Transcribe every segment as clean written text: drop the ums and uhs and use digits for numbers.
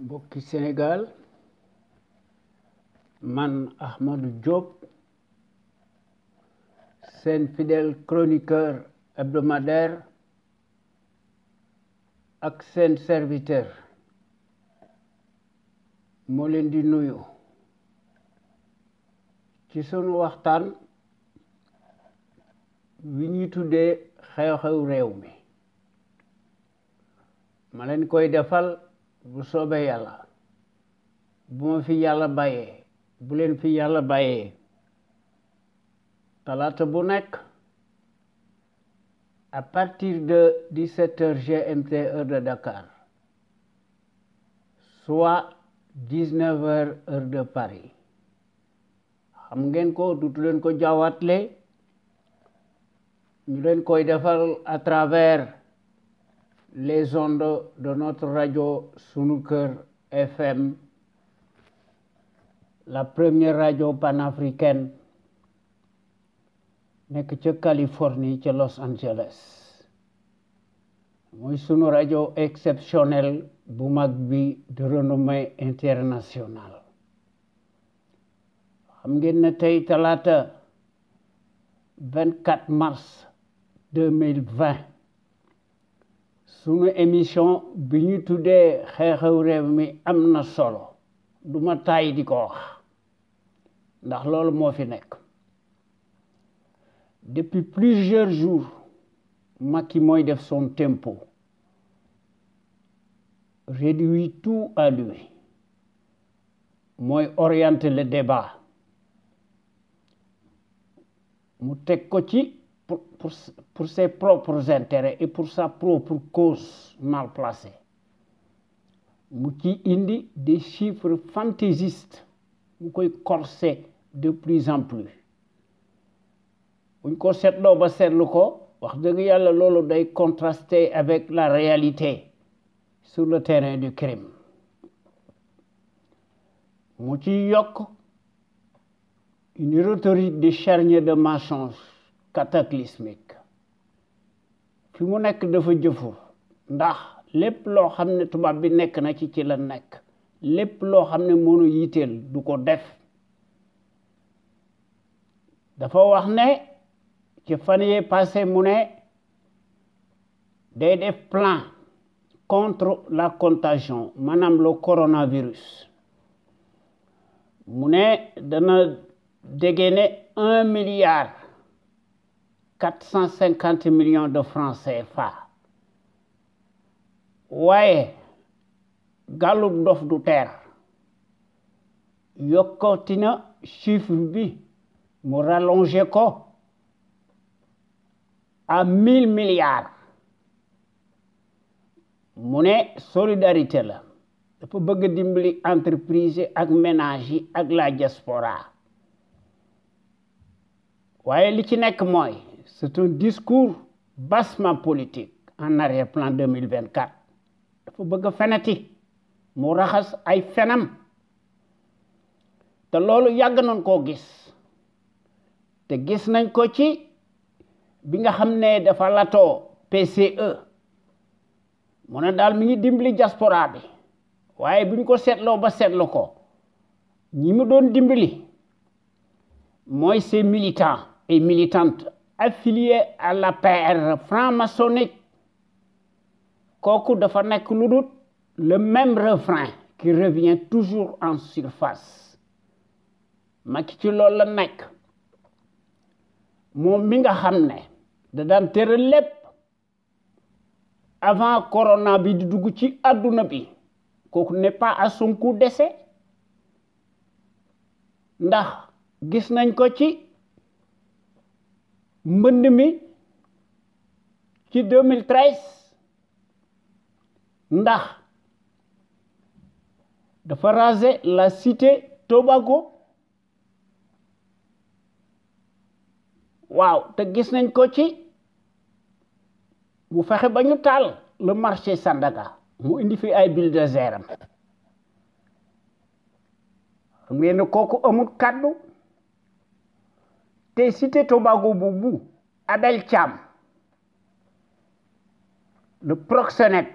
mbokki Sénégal man Ahmadou Diop seen fidèle chroniqueur hebdomadaire ak seen serviteur moo leen di nuyu ci sunu waxtaan wi ñu tuddee xew-xew réew mi ma leen koy defal bu soobee yàlla bu ma fi yàlla bàyyee bu leen fi yàlla bàyyee talaata bu nekk à partir de 17h GMT heure de Dakar soit 19h heure de Paris xam ngeen ko dutu leen ko jaawatle ñu leen koy defal à travers les ondes de notre radio Sunu Kër FM, la première radio panafricaine nekk ca Californie ca Los Angeles mooy sunu radio exceptionnel bu mag bi de renommée internationale xam ngeen ne tey talaata 24 mars 2020 sunu émission bi ñu tuddee xew-xew réew mi am na solo du ma tàyyi di ko wax ndax loolu moo fi nekk depuis plusieurs jours Macky mooy def son tempo réduit tout à lui mooy orienter le débat mu teg ko ci pour ses propres intérêts et pour sa propre cause mal placée mu ci indi des chiffres fantaisistes mu koy corser de plus en plus buñ ko seetloo ba seetlu ko wax dëgg yàlla loolu day contraster avec la réalité sur le terrain du crime mu ci yokk une rhétorique de charnier de mensonges cataclysmique fi mu nekk dafa jëfu ndax lépp loo xam ne tubaab bi nekk na ci la nekk lépp loo xam ne mënu yitteel du ko def dafa wax ne ci fan yee passé mu ne day def plan contre la contagion maanaam le coronavirus mu ne dana dégainer 1,45 milliard de francs CFA waaye gàllub dof du teer yokkati na chiffre bi mu rallongé ko à 1000 milliards mu ne solidarité la dafa bëgg dimbali entreprise ak ménage yi ak la diaspora waaye li ci nekk mooy c'est un discours bassement politique en arrière-plan 2024 dafa bëgg fenati mu raxas ay fenam te loolu yàgg nañ koo gis te gis nañ ko ci bi nga xam ne dafa latoo PCE mu ne daal mi ngi dimbali diaspora bi waaye bu ñu ko seetloo ba seetlu ko ñi mu doon dimbali mooy ces militants et militantes affiliés à l'APR franc-maçonnique kooku dafa nekk lu dul le même refrain qui revient toujours en surface Macky ci loolu la nekk moom mi nga xam ne da daan tere lépp avant corona bi di dugg ci àdduna bi kooku n'est pas à son coup d'essai ndax gis nañ ko ci mbënd mi ci 2013 ndax dafa raser la cité Tobago waaw te gis nañ ko ci bu fexe ba ñu taal le marché Sandaga mu indi fi ay bulldozer am xam ngeen ne kooku amul kàddu te cité Tobago boobu Abel Thiam le proxénète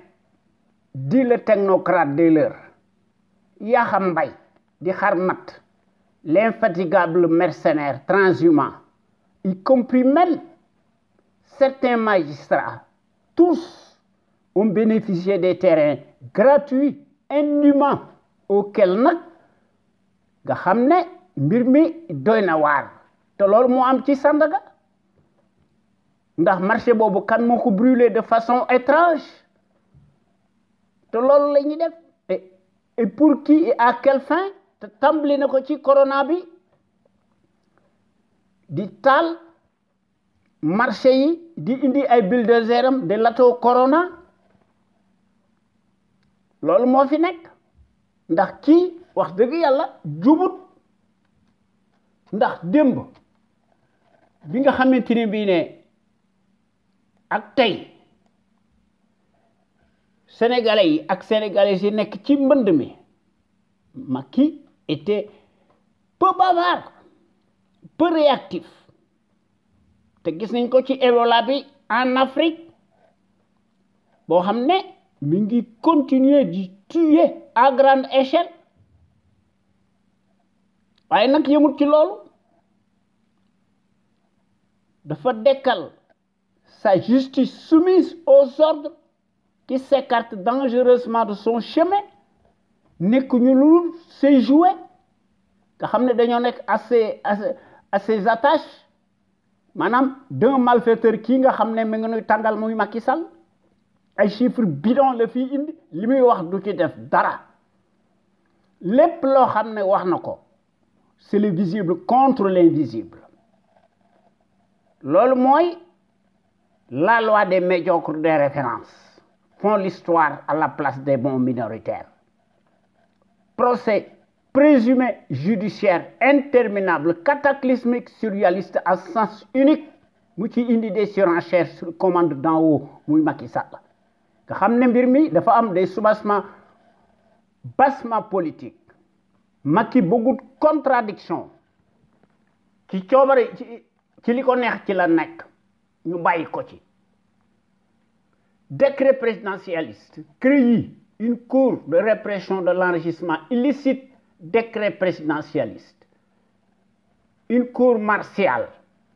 dit le technocrate de l'heure Yakham Mbaye di Kharmat, l'infatigable mercenaire transhumant, y compris même certains magistrats, tous ont bénéficié des terrains gratuits, indûment, auxquels nag nga xam ne mbir mi doy na waar te loolu moo am ci Sandaga ndax marché boobu kan moo ko brûlé de façon étrange te loolu la ñuy def et pour qui et à quelle fin te tàmbali na ko ci corona bi di taal marché yi di indi ay bulldozer am de lato corona loolu moo fi nekk ndax kii wax dëgg yàlla jubut ndax démb bi nga xamante ni bii ne ak tey sénégalais yi ak sénégalais yi nekk ci mbënd mi Macky était peu bavard peu réactif te gis nañ ko ci Ebola bi en Afrique boo xam ne mi ngi continuer di tuer à grande échelle waaye nag yëmut ci loolu dafa dekkal sa justice soumise aux ordres qui s'écarte dangereusement de son chemin nekk ñu lu ses jouets nga xam ne dañoo nekk à ses attaches maanaam d'un malfaiteur kii nga xam ne mi ngi nuy tàngal muy Macky Sall ay chiffres bidon la fii indi li muy wax du ci def dara lépp loo xam ne wax na ko c'est le visible contre l'invisible loolu mooy la loi des médiocres des références font l'histoire à la place des bons minoritaires procès présumé judiciaire interminable cataclysmique surréaliste à sens unique mu ci indi des surenchères sur commande d'en haut muy Macky Sall nga xam ne mbir mi dafa am des soubassements bassement politique Macky bëggut contradiction ci coobare ci li ko neex ci la nekk ñu bàyyi ko ci décret présidentialiste crée une cour de répression de l'enrichissement illicite décret présidentialiste une cour martiale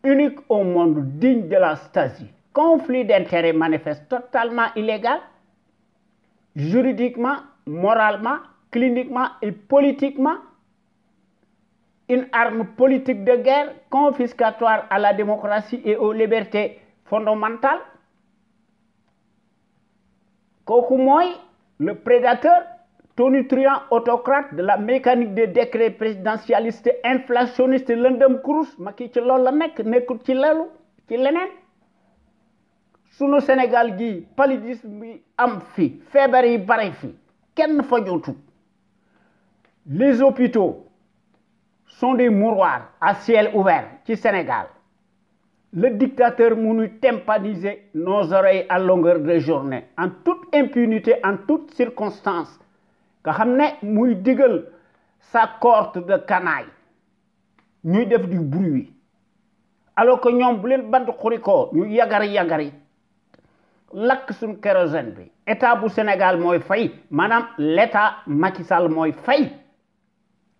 unique au monde digne de la Stasi conflit d'intérêts manifeste totalement illégal juridiquement moralement cliniquement et politiquement une arme politique de guerre confiscatoire à la démocratie et aux libertés fondamentales kooku mooy le prédateur tonitruant autocrate de la mécanique des décrets présidentialistes inflationnistes lëndëm kurus Macky ci loolu la nekkul ci loolu ci leneen sunu Sénégal gi paludisme bi am fi feebar yi bari fi kenn fajootu les hôpitaux sont des mouroirs à ciel ouvert ci Sénégal le dictateur mënuy tympaniser nos oreilles à longueur de journée en toute impunité en toutes circonstances nga xam ne muy digal sa cohorte de canailles ñuy def du bruit alors que ñoom bu leen band xurikoo ñu yagari lakk suñ kérosène bi état bu Sénégal mooy fay maanaam l'état Macky Sall mooy fay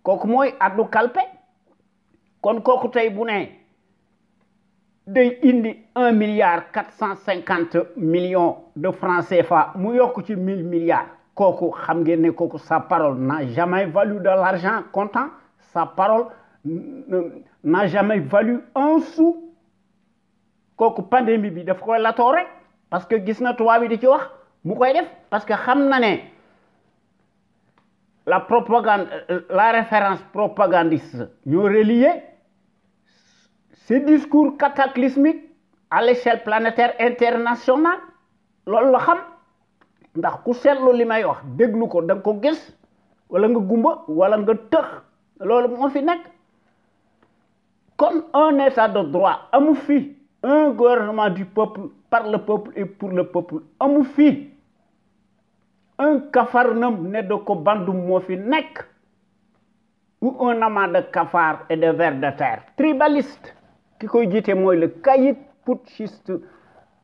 kooku mooy addu kalpe kon kooku tey bu ne day indi 1,450 milliard de francs CFA mu yokk ci 1000 milliards kooku xam ngeen ne kooku sa parole n'a jamais valu de l'argent comptant sa parole n'a jamais valu un sou kooku pandémie bi daf koy latoo rek parce que gis na tubaab bi di ci wax mu koy def parce que xam na ne la propagande la référence propagandiste ñoo relié ces discours cataclysmiques à l'échelle planétaire internationale loolu la xam ndax ku seetlu li may wax déglu ko da nga ko gis wala nga gumba wala nga tëx loolu moo fi nekk comme un état de droit amu fi un gouvernement du peuple par le peuple et pour le peuple amu fi un capharnaüm ne de ko bandum moo fi nekk ou un amas de cafards et de vers de terre tribaliste ki koy jiite mooy le caïd putschiste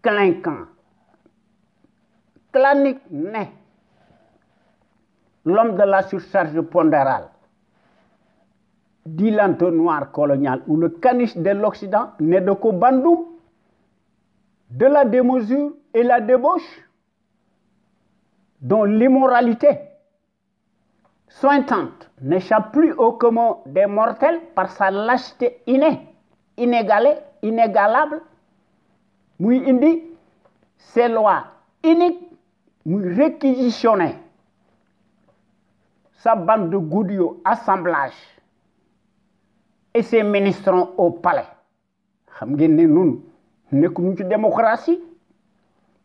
clinquant clanique ne l'homme de la surcharge pondérale, dit l'entonnoir colonial ou le caniche de l'Occident, n'est de qu'au bandoum, de la démesure et la débauche, dont l'immoralité sointante n'échappe plus au commun des mortels par sa lâcheté innée, inégalée, inégalable, muy indi ses lois iniques, muy réquisitionner sa bande de goudiots assemblage et ses ministrants au palais. Xam ngeen ne nun nekkuñu ci démocratie.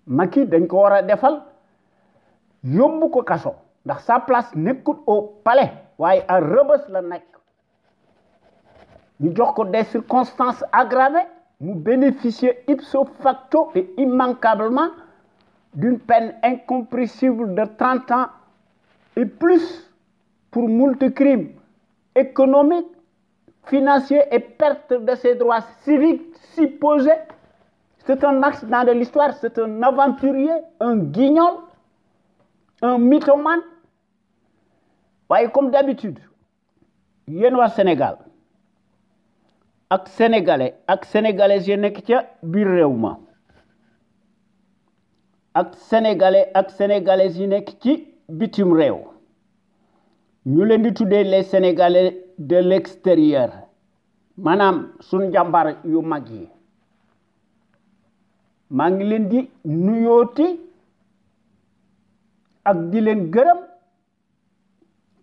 Macky dañ ko war a defal yóbbu ko kaso ndax sa place nekkut au palais waaye à Rebeuss la nekk. Ñu jox ko des circonstances aggravées mu bénéficier ipso facto et immanquablement d'une peine incompressible de 30 ans et plus pour moult crimes économiques, financiers et perte de ses droits civiques supposés. C'est un accident de l'histoire, c'est un aventurier, un guignol, un mythomane. Voyez, comme d'habitude, yéen waa Sénégal ak sénégalais ak sénégalaises yi nekk ca biir réew ma ak sénégalais ak sénégalaises yi nekk ci bitim réew ñu leen di tuddee les sénégalais de l'extérieur maanaam suñu jàmbaar yu mag yi maa ngi leen di nuyooti ak di leen gërëm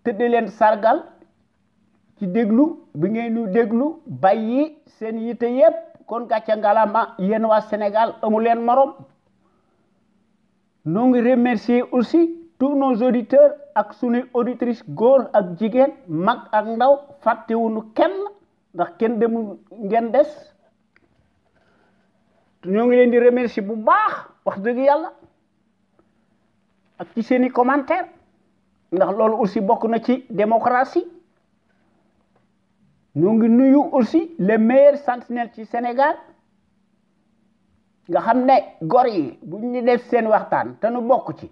te di leen sargal ci déglu bi ngeen ñu déglu bàyyi seen yite yépp kon gàcce ngalama yéen waa Sénégal amu leen morom. Nous remercions aussi tous nos auditeurs ak suñuy auditrices góor ak jigéen mag ak ndaw fàttewuñu kenn ndax kenn demul ngeen des. ñoo ngi leen di remercier bu baax wax dëgg yàlla ak ci seeni commentaire ndax loolu aussi bokk na ci démocratie. ñoo ngi nuyu aussi les meilleurs sentinelles ci Sénégal nga xam ne gor yi bu ñu def seen waxtaan te nu bokk ci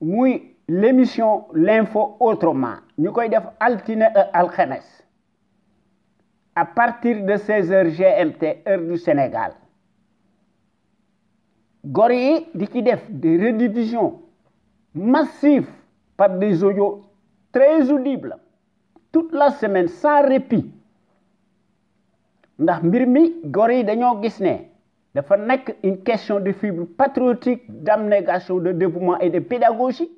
muy l'émission l'info autrement ñu koy def altine alxames à partir de 16h GMT heure du Sénégal gor yi di ci def des rediffusions massives par des audios très audibles toute la semaine sans répit ndax mbir mi gor yi dañoo gis ne dafa nekk une question de fibre patriotique d'abnégation de dévouement et de pédagogie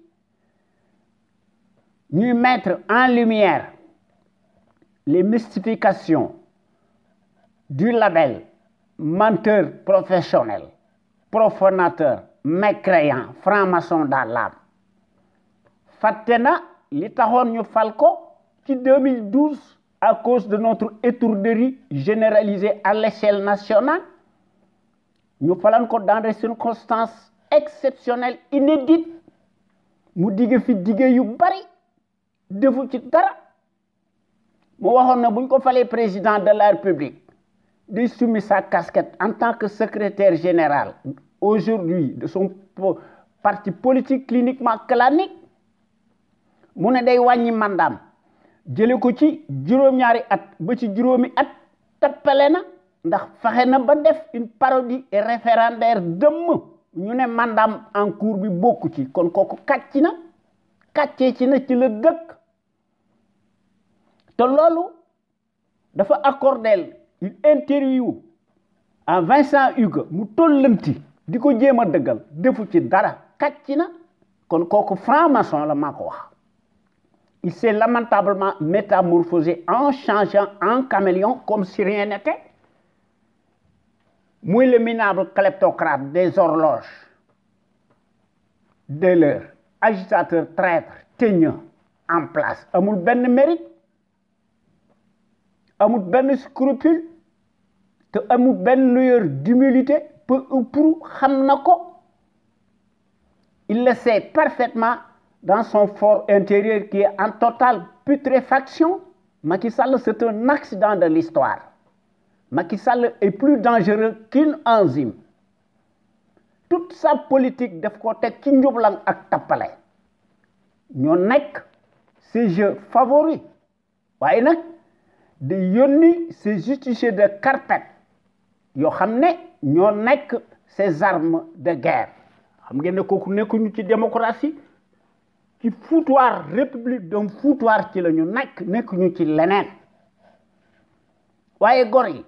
ñuy mettre en lumière les mystifications du label menteur professionnel, profanateur, mécréant, franc-maçon dans l'âme. Fàtte na li taxoon ñu fal ko ci 2012 à cause de notre étourderie généralisée à l'échelle nationale. Ñu falan ko dans des circonstances exceptionnelles, inédites. Mu dige fi dige yu bari defu ci dara. Mu waxoon na buñ ko falee président de la République di summi sa casquette en tant que secrétaire général aujourd'hui de son parti politique cliniquement clanique mu ne day wàññi mandaam jële ko ci juróom-ñaari at ba ci juróomi at tappale na ndax fexe na ba def une parodie référendaire dëmm ñu ne mandaam en cours bi bokku ci kon kooku kàcc na kàccee ci na ci la dëkk te loolu dafa accordel une interview à Vincent Hugues mu tollanti di ko jéem a dëggal defu ci dara kàcc na kon kooku franc-maçon la maa ko wax. Il s'est lamentablement métamorphosé en changeant en caméléon comme si rien n'était. Muy le minable kleptocrate des horloges, de l'heure, agitateur traître, teigneux en place. Amul ben mérite, amul ben scrupule, te amul ben lueur d'humilité, peu ou prou xam na ko. Il le sait parfaitement dans son fort intérieur qui est en totale putréfaction. Macky Sall, c'est un accident de l'histoire. Macky Sall est plus dangereux qu'une enzyme. Toute sa politique daf ko teg ci njublang ak tappale. ñoo nekk ses jeux favoris waaye nag di yónni ses justiciers de carpette yoo xam ne ñoo nekk ses armes de guerre xam ngeen ne kooku nekkuñu ci démocratie ci foutoir république d'un foutoir ci la ñu nekkuñu ci leneen waaye gor yi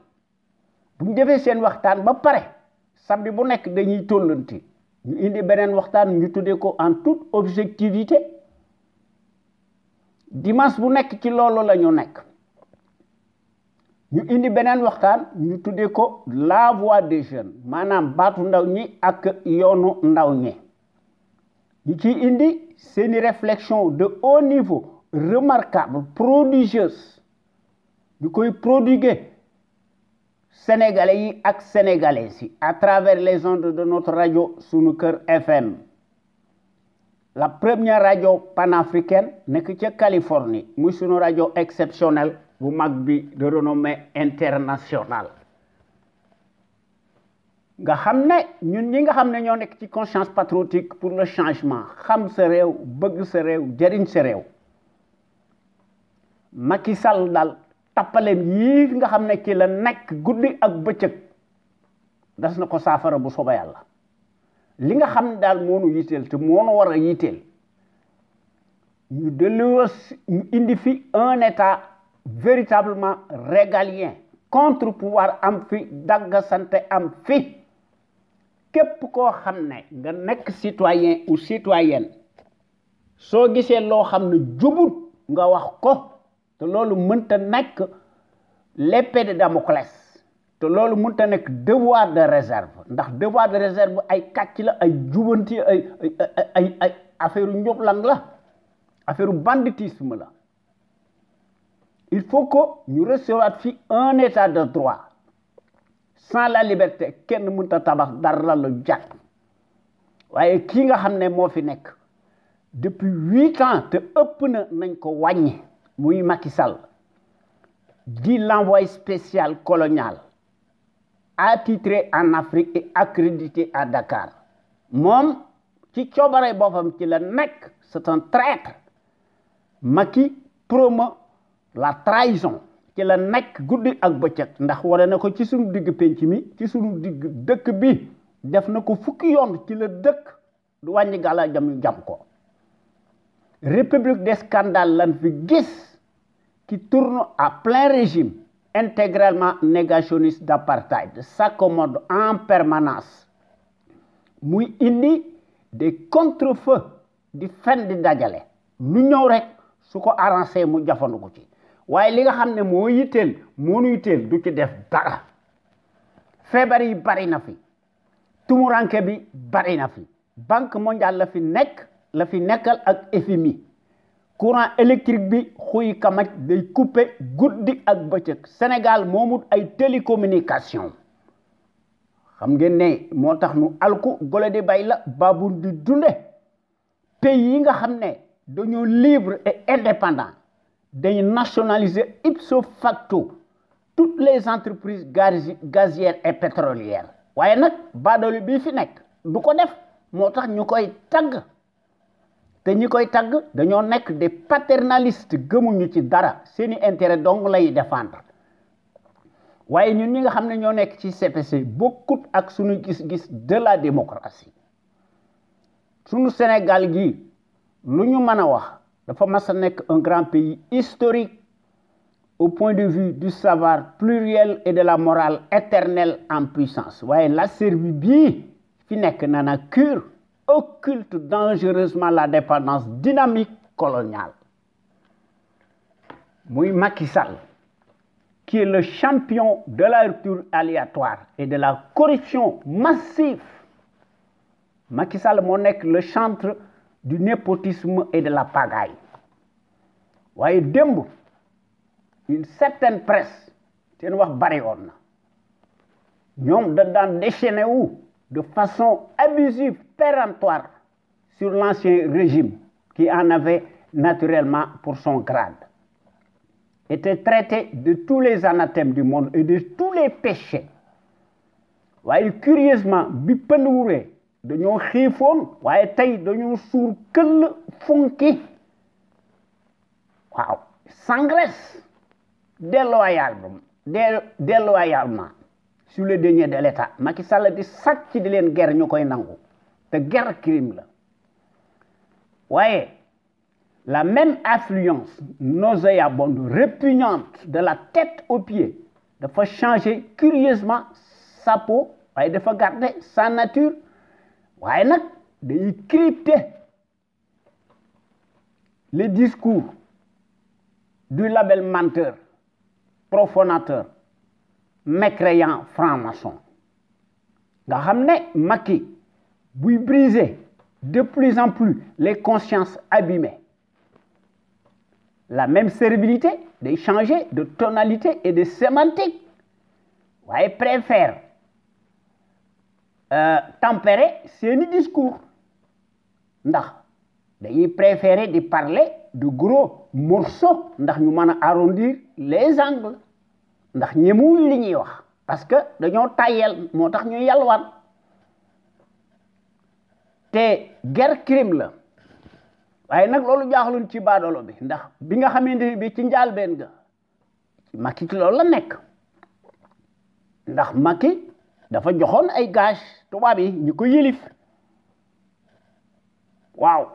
bu ñu defee seen waxtaan ba pare samedi bu nekk dañuy tollanti ñu indi beneen waxtaan ñu tuddee ko en toute objectivité dimanche bu nekk ci loolu la ñu nekk ñu indi beneen waxtaan ñu tuddee ko la voix des jeunes maanaam baatu ndaw ñi ak yoonu ndaw ñi ñu ciy indi seeni réflexion de haut niveau remarquable prodigieuse ñu koy prodiguer sénégalais yi ak sénégalaises yi à travers les ondes de notre radio Sunu Kër FM la première radio panafricaine nekk ca Californie muy sunu radio exceptionnelle bu mag bi de renommée internationale nga xam ne ñun ñi nga xam ne ñoo nekk ci conscience patriotique pour le changement xam sa réew bëgg sa réew jëriñ sa réew Macky Sall daal tappaleem yii nga xam ne ci la nekk guddi ak bëccëg das na ko saafara bu soobee yàlla li nga xam ne daal moo nu yitteel te moo nu war a yitteel ñu ñu indi fi un état véritablement régalien contre pouvoir am fi dagga sante am fi képp koo xam ne nga nekk citoyen ou citoyenne soo gisee loo xam ne jubut nga wax ko te loolu mënta nekk l'épée de Damoclès te loolu mënta nekk devoir de réserve ndax devoir de réserve ay kàcc la ay jubanti ay affaire njublang la affaire banditisme la il faut que ñu recevoir fi un état de droit sans la liberté kenn mënta tabax dara la jàkk waaye kii nga xam ne moo fi nekk depuis 8 ans te ëpp na nañ ko wàññi muy Macky Sall dit l'envoyé spécial colonial attitré en Afrique et accrédité à Dakar moom ci coobare boppam ci la nekk c'est un traître Macky promeut la trahison ci la nekk guddi ak bëccëg ndax wara na ko ci sunu digg penc mi ci sunu digg dëkk bi def na ko fukki yoon ci la dëkk du wàññi gàlla jam ko république des scandales lan fi gis qui tourne à plein régime intégralement négationniste d'apartheid s'accommode en permanence muy indi des contre-feux di fen di dajale lu ñëw rek su ko arrangé mu jafandu ko ci waaye li nga xam ne moo nu yitteel du ci def dara feebar yi bari na fi tumuranke bi bari na fi banque mondiale la fi nekkal ak FMI courant électrique bi xuy kamaj day coupé guddi ak bëccëg Sénégal moomut ay télécommunication xam ngeen ne moo tax nu alku gole di bay la babu di dunde pays yi nga xam ne dañoo libre et indépendant dañu nationaliser ipso facto toutes les entreprises gazières et pétrolières waaye nag baadoolu bii fi nekk du ko def moo tax ñu koy tagg te ñi koy tagg dañoo nekk des paternalistes gëmuñu ci dara seeni intérêt dong lay défendre waaye ñun ñi nga xam ne ñoo nekk ci CPC bokkut ak suñu gis-gis de la démocratie suñu Sénégal gi lu ñu mën a wax dafa mas a nekk un grand pays historique au point de vue du savoir pluriel et de la morale éternelle en puissance waaye la Serbie bii fi nekk nana cure occulte dangereusement la dépendance dynamique coloniale muy Macky Sall qui est le champion de la rupture aléatoire et de la corruption massive Macky Sall moo nekk le chantre du népotisme et de la pagaille waaye démb une certaine presse seen wax bari woon na ñoom da daan déchaîné wu de façon abusive péremptoire sur l'ancien régime qui en avait naturellement pour son grade était traité de tous les anathèmes du monde et de tous les péchés waaye curieusement bi pënd wuree dañoo xiifoon waaye tey dañoo suur këll funki waaw s'engraisse déloyalement sur les deniers de l'État Macky Sall di sàcc di leen guerre ñu koy nangu te guerre crime la waaye la même affluence nauséabonde répugnante de la tête aux pieds dafa changer curieusement sa peau waaye dafa garder sa nature waaye nag day crypter les discours du label menteur profanateur mécréant franc-maçon nga xam ne Macky buy briser de plus en plus les consciences abîmées la même servilité day changer de tonalité et de sémantique waaye préfère tempérer seeni discours ndax dañuy préférer de parler de gros morceaux ndax ñu mën a arrondir les angles ndax ñemuwuñ li ñuy wax parce que dañoo tàyyel moo tax ñuy yalwaan te guerre crime la waaye nag loolu jaaxluñ ci baadoolo bi ndax bi nga xamante ni bi ci njaalbeen ga Macky ci loolu la nekk ndax Macky dafa joxoon ay gage tubaab yi ñu ko yilif waaw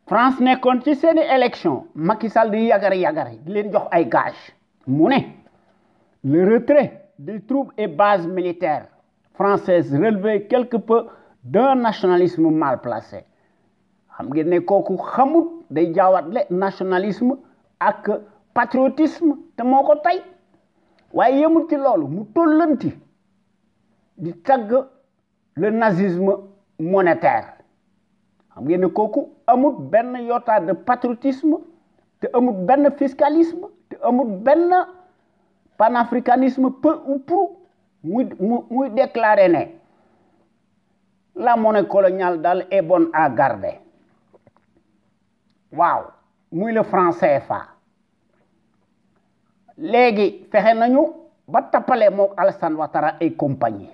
France nekkoon ci seeni élection Macky Sall di yagari di leen jox ay gage mu ne le retrait des troupes et bases militaires françaises relevait quelque peu d'un nationalisme mal placé xam ngeen ne kooku xamut day jaawatle nationalisme ak patriotisme te moo ko tey waaye yemul ci loolu mu tollanti di tagg le nazisme monétaire xam ngeen ne kooku amut benn yota de patriotisme te amut benn fiscalisme te amut benn panafricanisme peu ou prou muy déclarer ne la monnaie coloniale daal est bonne à garder waaw muy le franc CFA léegi fexe nañu ba tappale mook Alassane Ouattara et compagnie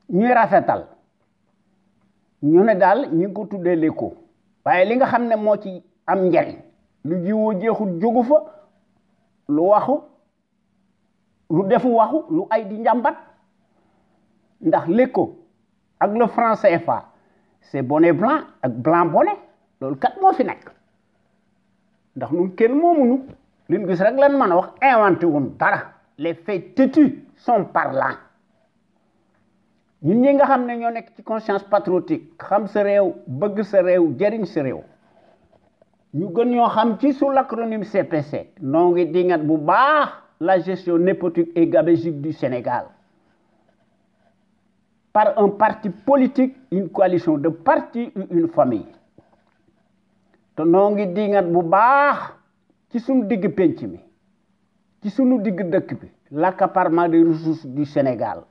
ñuy rafetal ñu ne daal ñi ngi ko tuddee l'écho waaye li nga xam ne moo ci am njariñ lu jiwoo jeexul jógu fa lu waxu lu defu waxu lu ay di njàmbat ndax l'écho ak le franc CFA c'est bonnet blanc ak blanc bonnet loolu kat moo fi nekk ndax ñun kenn moomunu liñ gis rek lan mën a wax inventé woon dara les faits têtus sont parlants ñun ñi nga xam ne ñoo nekk ci conscience patriotique xam sa réew bëgg sa réew jëriñ sa réew ñu gën ñoo xam ci sous l'acronyme CPC noo ngi dingat bu baax la gestion népotique et gabégique du Sénégal par un parti politique une coalition de partis ou une famille te noo ngi dingat bu baax ci sunu digg penc mi ci sunu digg dëkk bi l'accaparement des ressources du Sénégal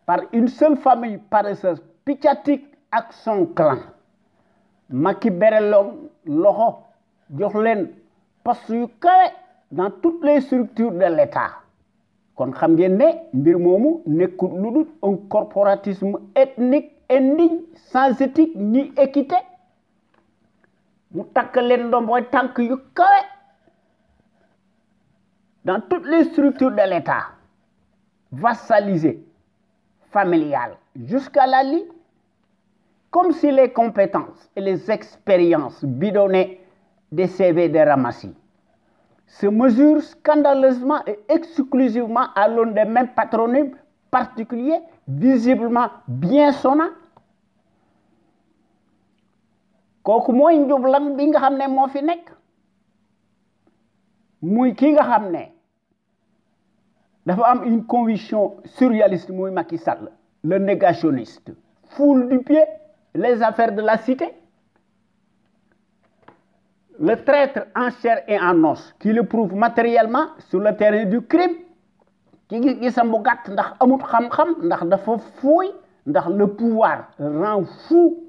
par une seule famille paresseuse piccatique ak son clan Macky bereloon loxo jox leen poste yu kawe dans toutes les structures de l'État kon xam ngeen ne mbir moomu nekkul lu dul un corporatisme ethnique indigne sans éthique ni équité mu takk leen ndomboy tànk yu kawe dans toutes les structures de l'État vassalisé familial jusqu'à la lie comme si les compétences et les expériences bidonnées des CV de ramassis se mesurent scandaleusement et exclusivement à l'aune des mêmes patronymes particuliers visiblement bien sonnants kooku mooy njublan bi nga xam ne moo fi nekk muy ki nga xam ne dafa am une conviction surréaliste muy Macky Sall le négationniste foule du pied les affaires de la cité le traître en chair et en os qui le prouve matériellement sur le terrain du crime ci gis-gisam bu gàtt ndax amut xam-xam ndax dafa fuuy ndax le pouvoir rend fou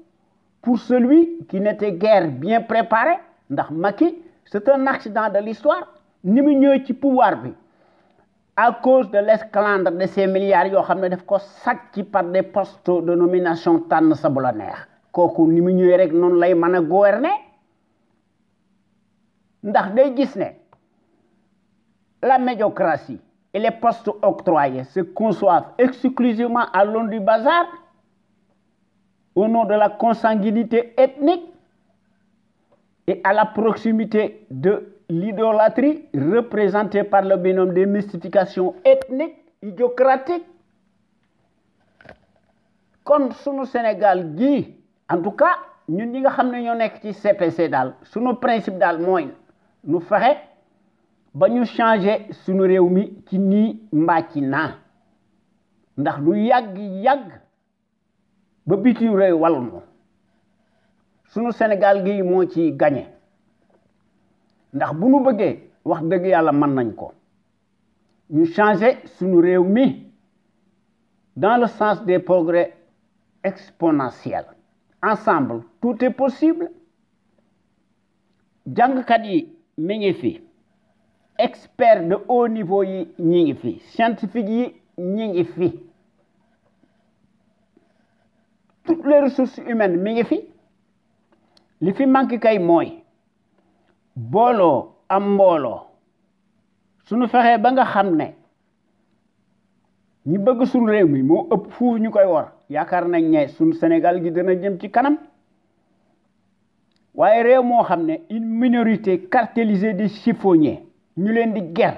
pour celui qui n'était guère bien préparé ndax Macky c'est un accident de l'histoire ni mu ñëwee ci pouvoir bi à cause de l'esclandre de ces milliards yoo xam ne daf ko sàcc par des postes de nomination tànn sa bu la neex kooku ni mu ñëwee rek noonu lay mën a gouverner ndax day gis ne la médiocratie et les postes octroyés se conçoivent exclusivement à l'aune du bazar au nom de la consanguinité ethnique et à la proximité de l'idolâtrie représentée par le binôme des mystifications ethniques idiocratiques. Kon sunu Sénégal gi en tout cas ñun ñi nga xam ne ñoo nekk ci CPC daal sunu principe daal mooy nu fexe ba ñu changer sunu réew mi ci nii mbaa ci naa ndax du yàgg ba bitim réew wàllu nu sunu Sénégal gi moo ci gagné ndax bu nu bëggee wax dëgg yàlla mën nañ ko ñu changer sunu réew mi dans le sens des progrès exponentiels. Ensemble, tout est possible. jàngkat yi mi ngi fi expert de haut niveau yi ñi ngi fi scientifique yi ñi ngi fi toutes les ressources humaines mi ngi fi li fi manque kay mooy booloo am mbooloo suñu fexee ba nga xam ne ñi bëgg suñu réew mi moo ëpp fuuf ñu koy war yaakaar nañ ne suñu Sénégal gi dana jëm ci kanam waaye réew moo xam ne une minorité cartélisée des chiffonniers ñu leen di ger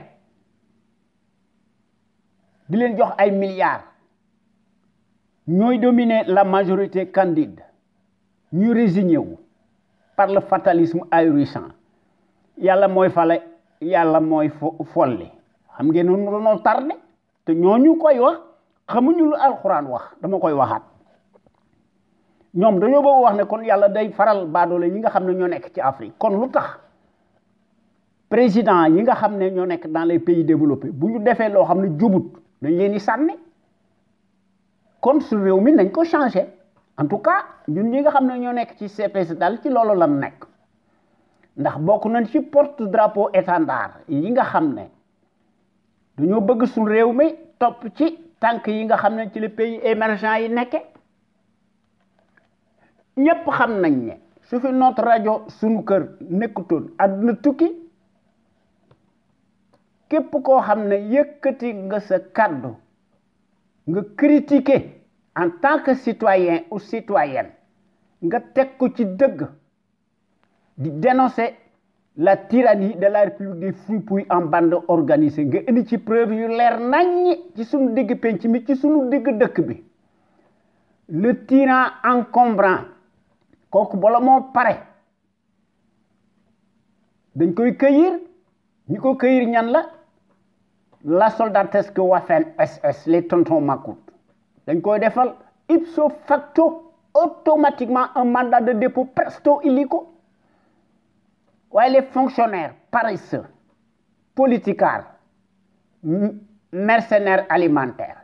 di leen jox ay milliards ñooy dominer la majorité candide ñu résigné wu par le fatalisme ahurissant yàlla mooy fale yàlla mooy folli xam ngeen noonu dañoo tardé te ñooñu koy wax xamuñu lu alxuraan wax dama koy waxaat ñoom dañoo bëgg wax ne kon yàlla day faral baadoole yi nga xam ne ñoo nekk ci Afrique kon lu tax président yi nga xam ne ñoo nekk dans les pays développés bu ñu defee loo xam ne jubut dañ leen di sànni kon su réew mi nañ ko changé en tout cas ñun ñi nga xam ne ñoo nekk ci CPC daal ci loolu lan nekk ndax bokk nañ ci porte drapeau étendard yi nga xam ne dañoo bëgg suñu réew mi topp ci tànk yi nga xam ne ci les pays émergents yi nekke ñëpp xam nañ ne su fi notre rajo suñu kër nekkutoon àdduna tukki képp koo xam ne yëkkati nga sa kàddu nga critiquer en tant que citoyen ou citoyenne nga teg ko ci dëgg di dénoncer la tyrannie de la République des fripouilles en bande organisée nga indi ci preuve yu leer naññi ci sunu digg penc mi ci sunu digg dëkk bi le tyran encombrant kooku bala moo pare dañ koy cueillir ñi ko cueillir ñan la soldatesque Waffen SS les tontons Macoute dañ koy defal ipso facto automatiquement un mandat de dépôt presto illico waaye les fonctionnaires paresseux politicards mercenaires alimentaires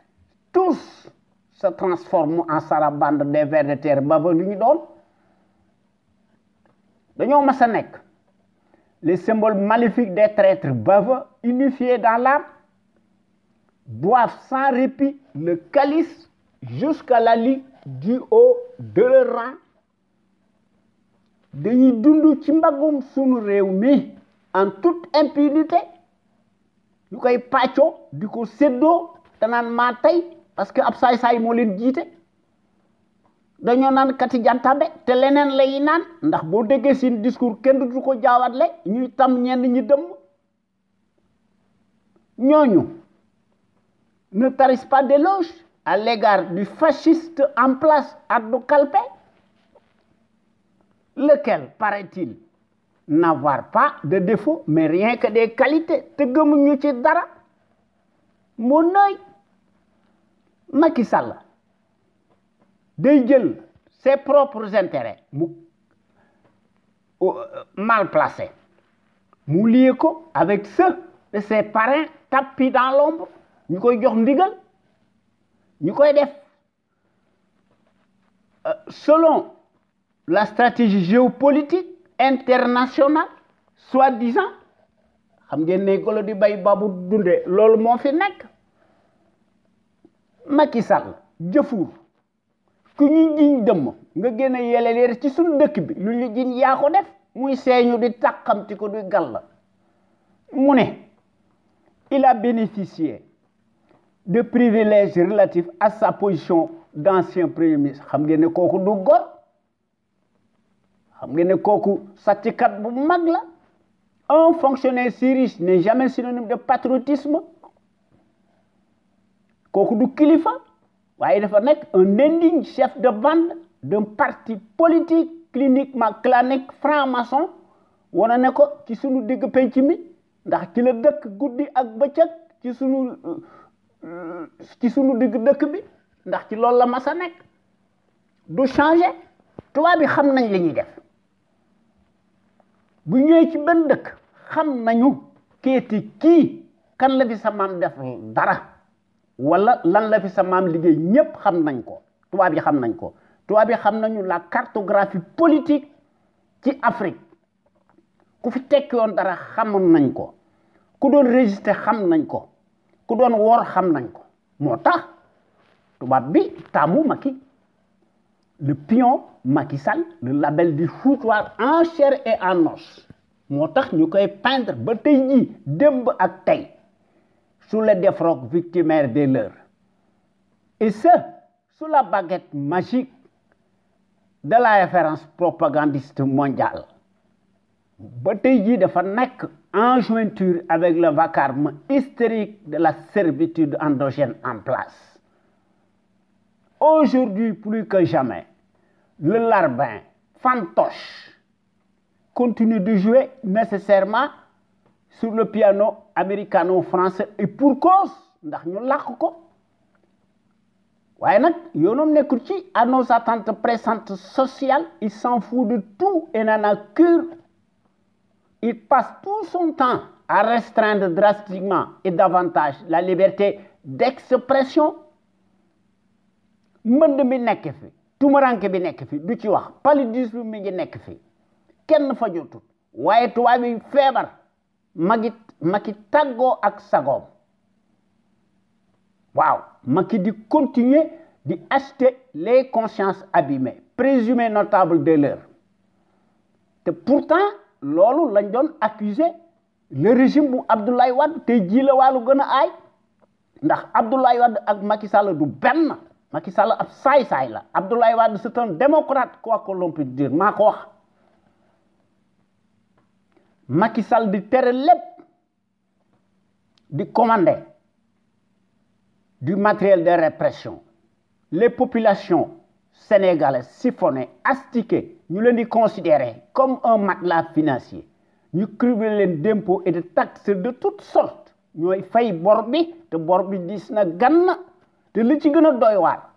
tous se transforment en sarabande des vers de terre baveux lu ñu doon dañoo mas a nekk les symboles maléfiques des traîtres baveux unifiés dans l'âme boivent sans répit le calice jusqu'à la lie du haut de leur rang dañuy dund ci mbagum sunu réew mi en toute impunité ñu koy pàccoo di ko séddoo te naan maa tey parce que ab saay-saay moo leen jiite dañoo naan kati jantabe te leneen lay naan ndax boo déggee seen discours kenn du ko jaawatle ñuy tam ñenn ñi dëmm ñooñu ne tarissent pas d'éloge à l'égard du fasciste en place Abdou Kalpé lequel paraît-il n'avoir pas de défaut mais rien que des qualités te gëmuñu ci dara moo nooy Macky Sall day jël ses propres intérêts mu mal placés mu lié ko avec ceux de ses parrains tapis dans l'ombre ñu koy jox ndigal ñu koy def selon la stratégie géopolitique internationale soi-disant xam ngeen ne golo di bay babu dunde loolu moo fi nekk Macky Sall jëfuur ku ñu jiñ dëmm nga génne yeleleer ci suñu dëkk bi lu ñu jiñ yaa ko def muy seeñu di tàqamti ko di gàll mu ne il a bénéficié de privilèges relatifs à sa position d'ancien premier ministre xam ngeen ne kooku du gor xam ngeen ne kooku sàcckat bu mag la un fonctionnaire si riche n'est jamais synonyme de patriotisme kooku du kilifa waaye dafa nekk un indigne chef de bande d'un parti politique cliniquement clanique franc-maçon wane ne ko ci sunu digg penc mi ndax ci la dëkk guddi ak bëccëg ci sunu digg dëkk bi ndax ci loolu la masa nekk du changer tubaab bi xam nañ li ñuy def bu ñëwee ci benn dëkk xam nañu kéeti kii kan la fi sa maam def dara wala lan la fi sa maam liggéey ñépp xam nañ ko tubaab yi xam nañ ko tubaab yi xam nañu la cartographie politique ci Afrique ku fi tekki woon dara xamoon nañ ko ku doon résister xam nañ ko ku doon wor xam nañ ko moo tax tubaab bi taamu Macky le pion Macky Sall le label du foutoir en chair et en os moo tax ñu koy peindre ba tey jii démb ak tey sous les défroques victimaires des leurs et ce sous la baguette magique de la référence propagandiste mondiale ba tey jii dafa nekk en jointure avec le vacarme hystérique de la servitude endogène en place. Aujourd'hui plus que jamais, le larbin fantoche continue de jouer nécessairement sur le piano américano-français et pour cause ndax ñu làq ko waaye nag yoonam nekkul ci à nos attentes pressantes sociales il s'en fout de tout et n'en a cure. Il passe tout son temps à restreindre drastiquement et davantage la liberté d'expression mbënd mi nekk fi tumaranke bi nekk fi du ci wax paludisme mi ngi nekk fi kenn fa jotut waaye tubaab yi feebar Macky tàggoo ak sagoom waaw Macky di continuer di acheter les consciences abîmées présumées notables de l'heure te pourtant loolu lañ doon accuser le régime bu Abdoulaye Wade tey jii la wàllu gën a aay ndax Abdoulaye Wade ak Macky Sall du benn Macky Sall ab saay-saay la Abdoulaye Wade c'est un démocrate quoi que l'on puisse dire maa ko wax Macky Sall di tere lépp di commander du matériel de répression les populations sénégalaises siphonnées astiquées ñu leen di considérer comme un matelas financier ñu cribler leen d'impôts et de taxes de toutes sortes ñooy fay bor bi te bor bi dis na gann te li ci gën a doy waar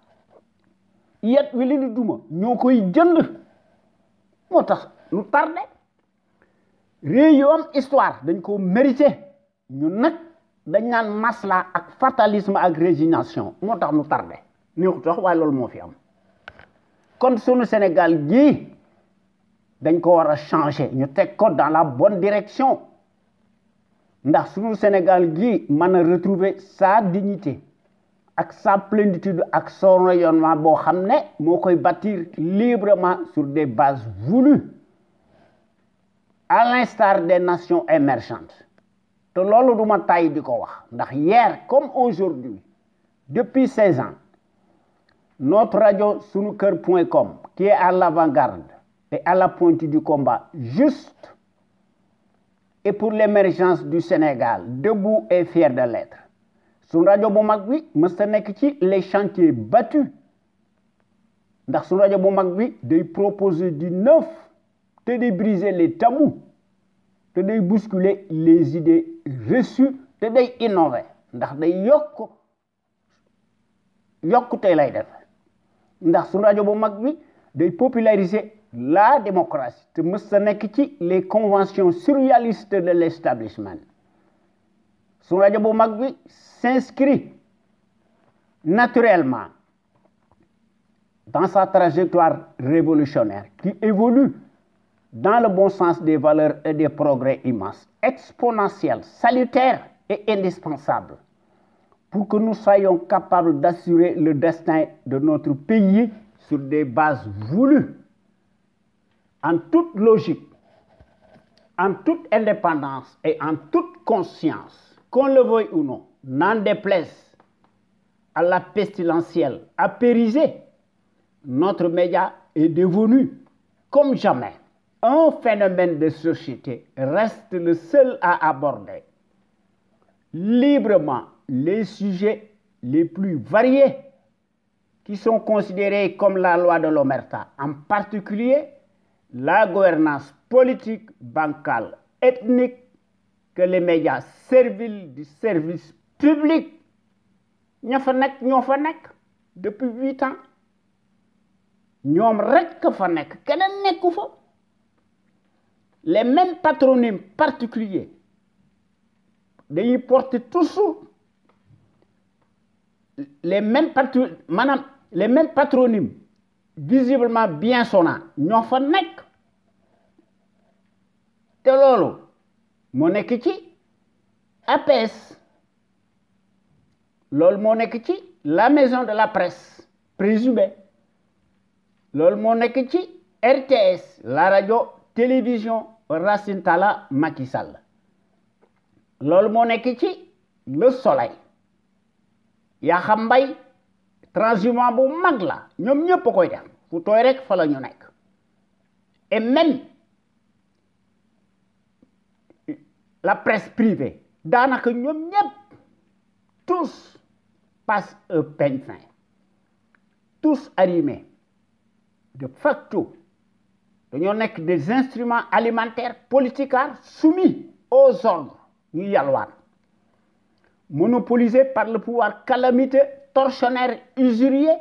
yet wi li di duma ñoo koy jënd moo tax lu tardé réew yu am histoire dañ ko mérité ñun nag dañ naan masla ak fatalisme ak résignation moo tax nu tardé néexu tax waaye loolu moo fi am kon sunu Sénégal gii dañ ko war a changer ñu teg ko dans la bonne direction ndax sunu Sénégal gii mën a retrouver sa dignité ak sa plénitude ak son rayonnement boo xam ne moo koy bâtir librement sur des bases voulues à l'instar des nations émergentes te loolu duma tàyyi di ko wax ndax hier comme aujourd'hui depuis 16 ans notre radio sunuker.com qui est à l'avant-garde et à la pointe du combat juste et pour l'émergence du Sénégal debout et fier de l'être sunu rajo bu mag bi mësta nekk ci les chantiers battus ndax sunu rajo bu mag bi day proposer du neuf te day briser les tabous te day bousculer les idées reçues te day innover ndax day yokkute lay def ndax sunu rajo bu mag bi day populariser la démocratie te mës sa nekk ci les conventions surréalistes de l'establishment sunu rajo bu mag bi s'inscrit naturellement dans sa trajectoire révolutionnaire qui évolue dans le bon sens des valeurs et des progrès immenses, exponentiels, salutaires et indispensables pour que nous soyons capables d'assurer le destin de notre pays sur des bases voulues, en toute logique, en toute indépendance et en toute conscience, qu'on le veuille ou non, n'en déplaise à la pestilentielle apérisée, notre média est devenu, comme jamais, un phénomène de société, reste le seul à aborder librement les sujets les plus variés qui sont considérés comme la loi de l'omerta, en particulier la gouvernance politique, bancale, ethnique, que les médias serviles du service public ña fa nekk ñoo fa nekk depuis 8 ans ñoom rekk fa nekk keneen nekku fa. Les mêmes patronymes particuliers dañuy porter toujours les mêmes patronymes visiblement bien sonnants ñoo fa nekk te loolu moo nekk ci APS loolu moo nekk ci la maison de la presse présumée loolu moo nekk ci RTS la radio télévision Racine Talla Macky Sall loolu moo nekk ci Le Soleil Yakham Mbaye transhumant bu mag la ñoom ñëpp a koy def fu tooy rek fa la ñu nekk et même la presse privée daanaka ñoom ñëpp tous passent un peigne fin tous arrimés de facto dañoo nekk des instruments alimentaires politicards soumis aux ordres ñu yalwaan monopolisés par le pouvoir calamiteux tortionnaire usurier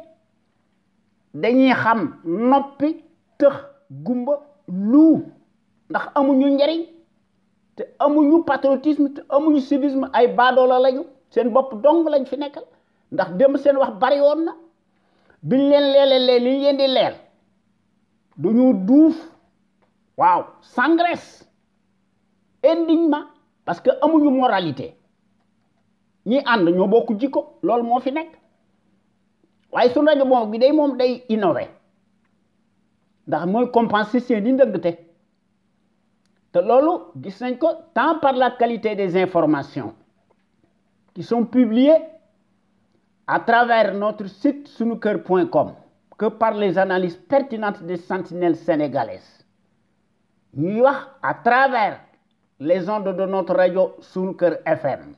dañuy xam noppi tëx gumba lu ndax amuñu njariñ te amuñu patriotisme te amuñu civisme ay baadoola lañu seen bopp dong lañ fi nekkal ndax dem seen wax bari woon na biñ leen leele li leen di leel dañoo duuf waaw s'engraisse indignement parce que amuñu moralité ñi ànd ñoo bokk jikko loolu moo fi nekk waaye su rajo boobu bi day moom day innové ndax mooy compenser seen i ndëngte te loolu gis nañ ko tant par la qualité des informations qui sont publiées à travers notre site sunuker.com que par les analyses pertinentes des sentinelles sénégalaises ñuy wax à travers les ondes de notre radio Sunuker FM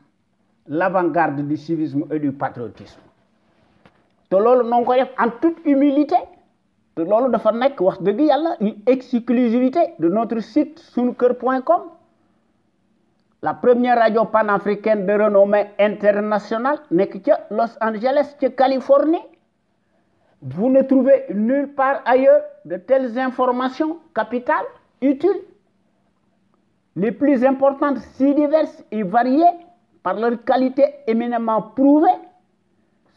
l'avant-garde du civisme et du patriotisme te loolu noo ngi koy def en toute humilité te loolu dafa nekk wax dëgg yàlla une exclusivité de notre site sunuker.com la première radio panafricaine de renommée internationale nekk ca Los Angeles ca Californie. Vous ne trouvez nulle part ailleurs de telles informations capitales, utiles, les plus importantes, si diverses et variées, par leur qualité éminemment prouvée,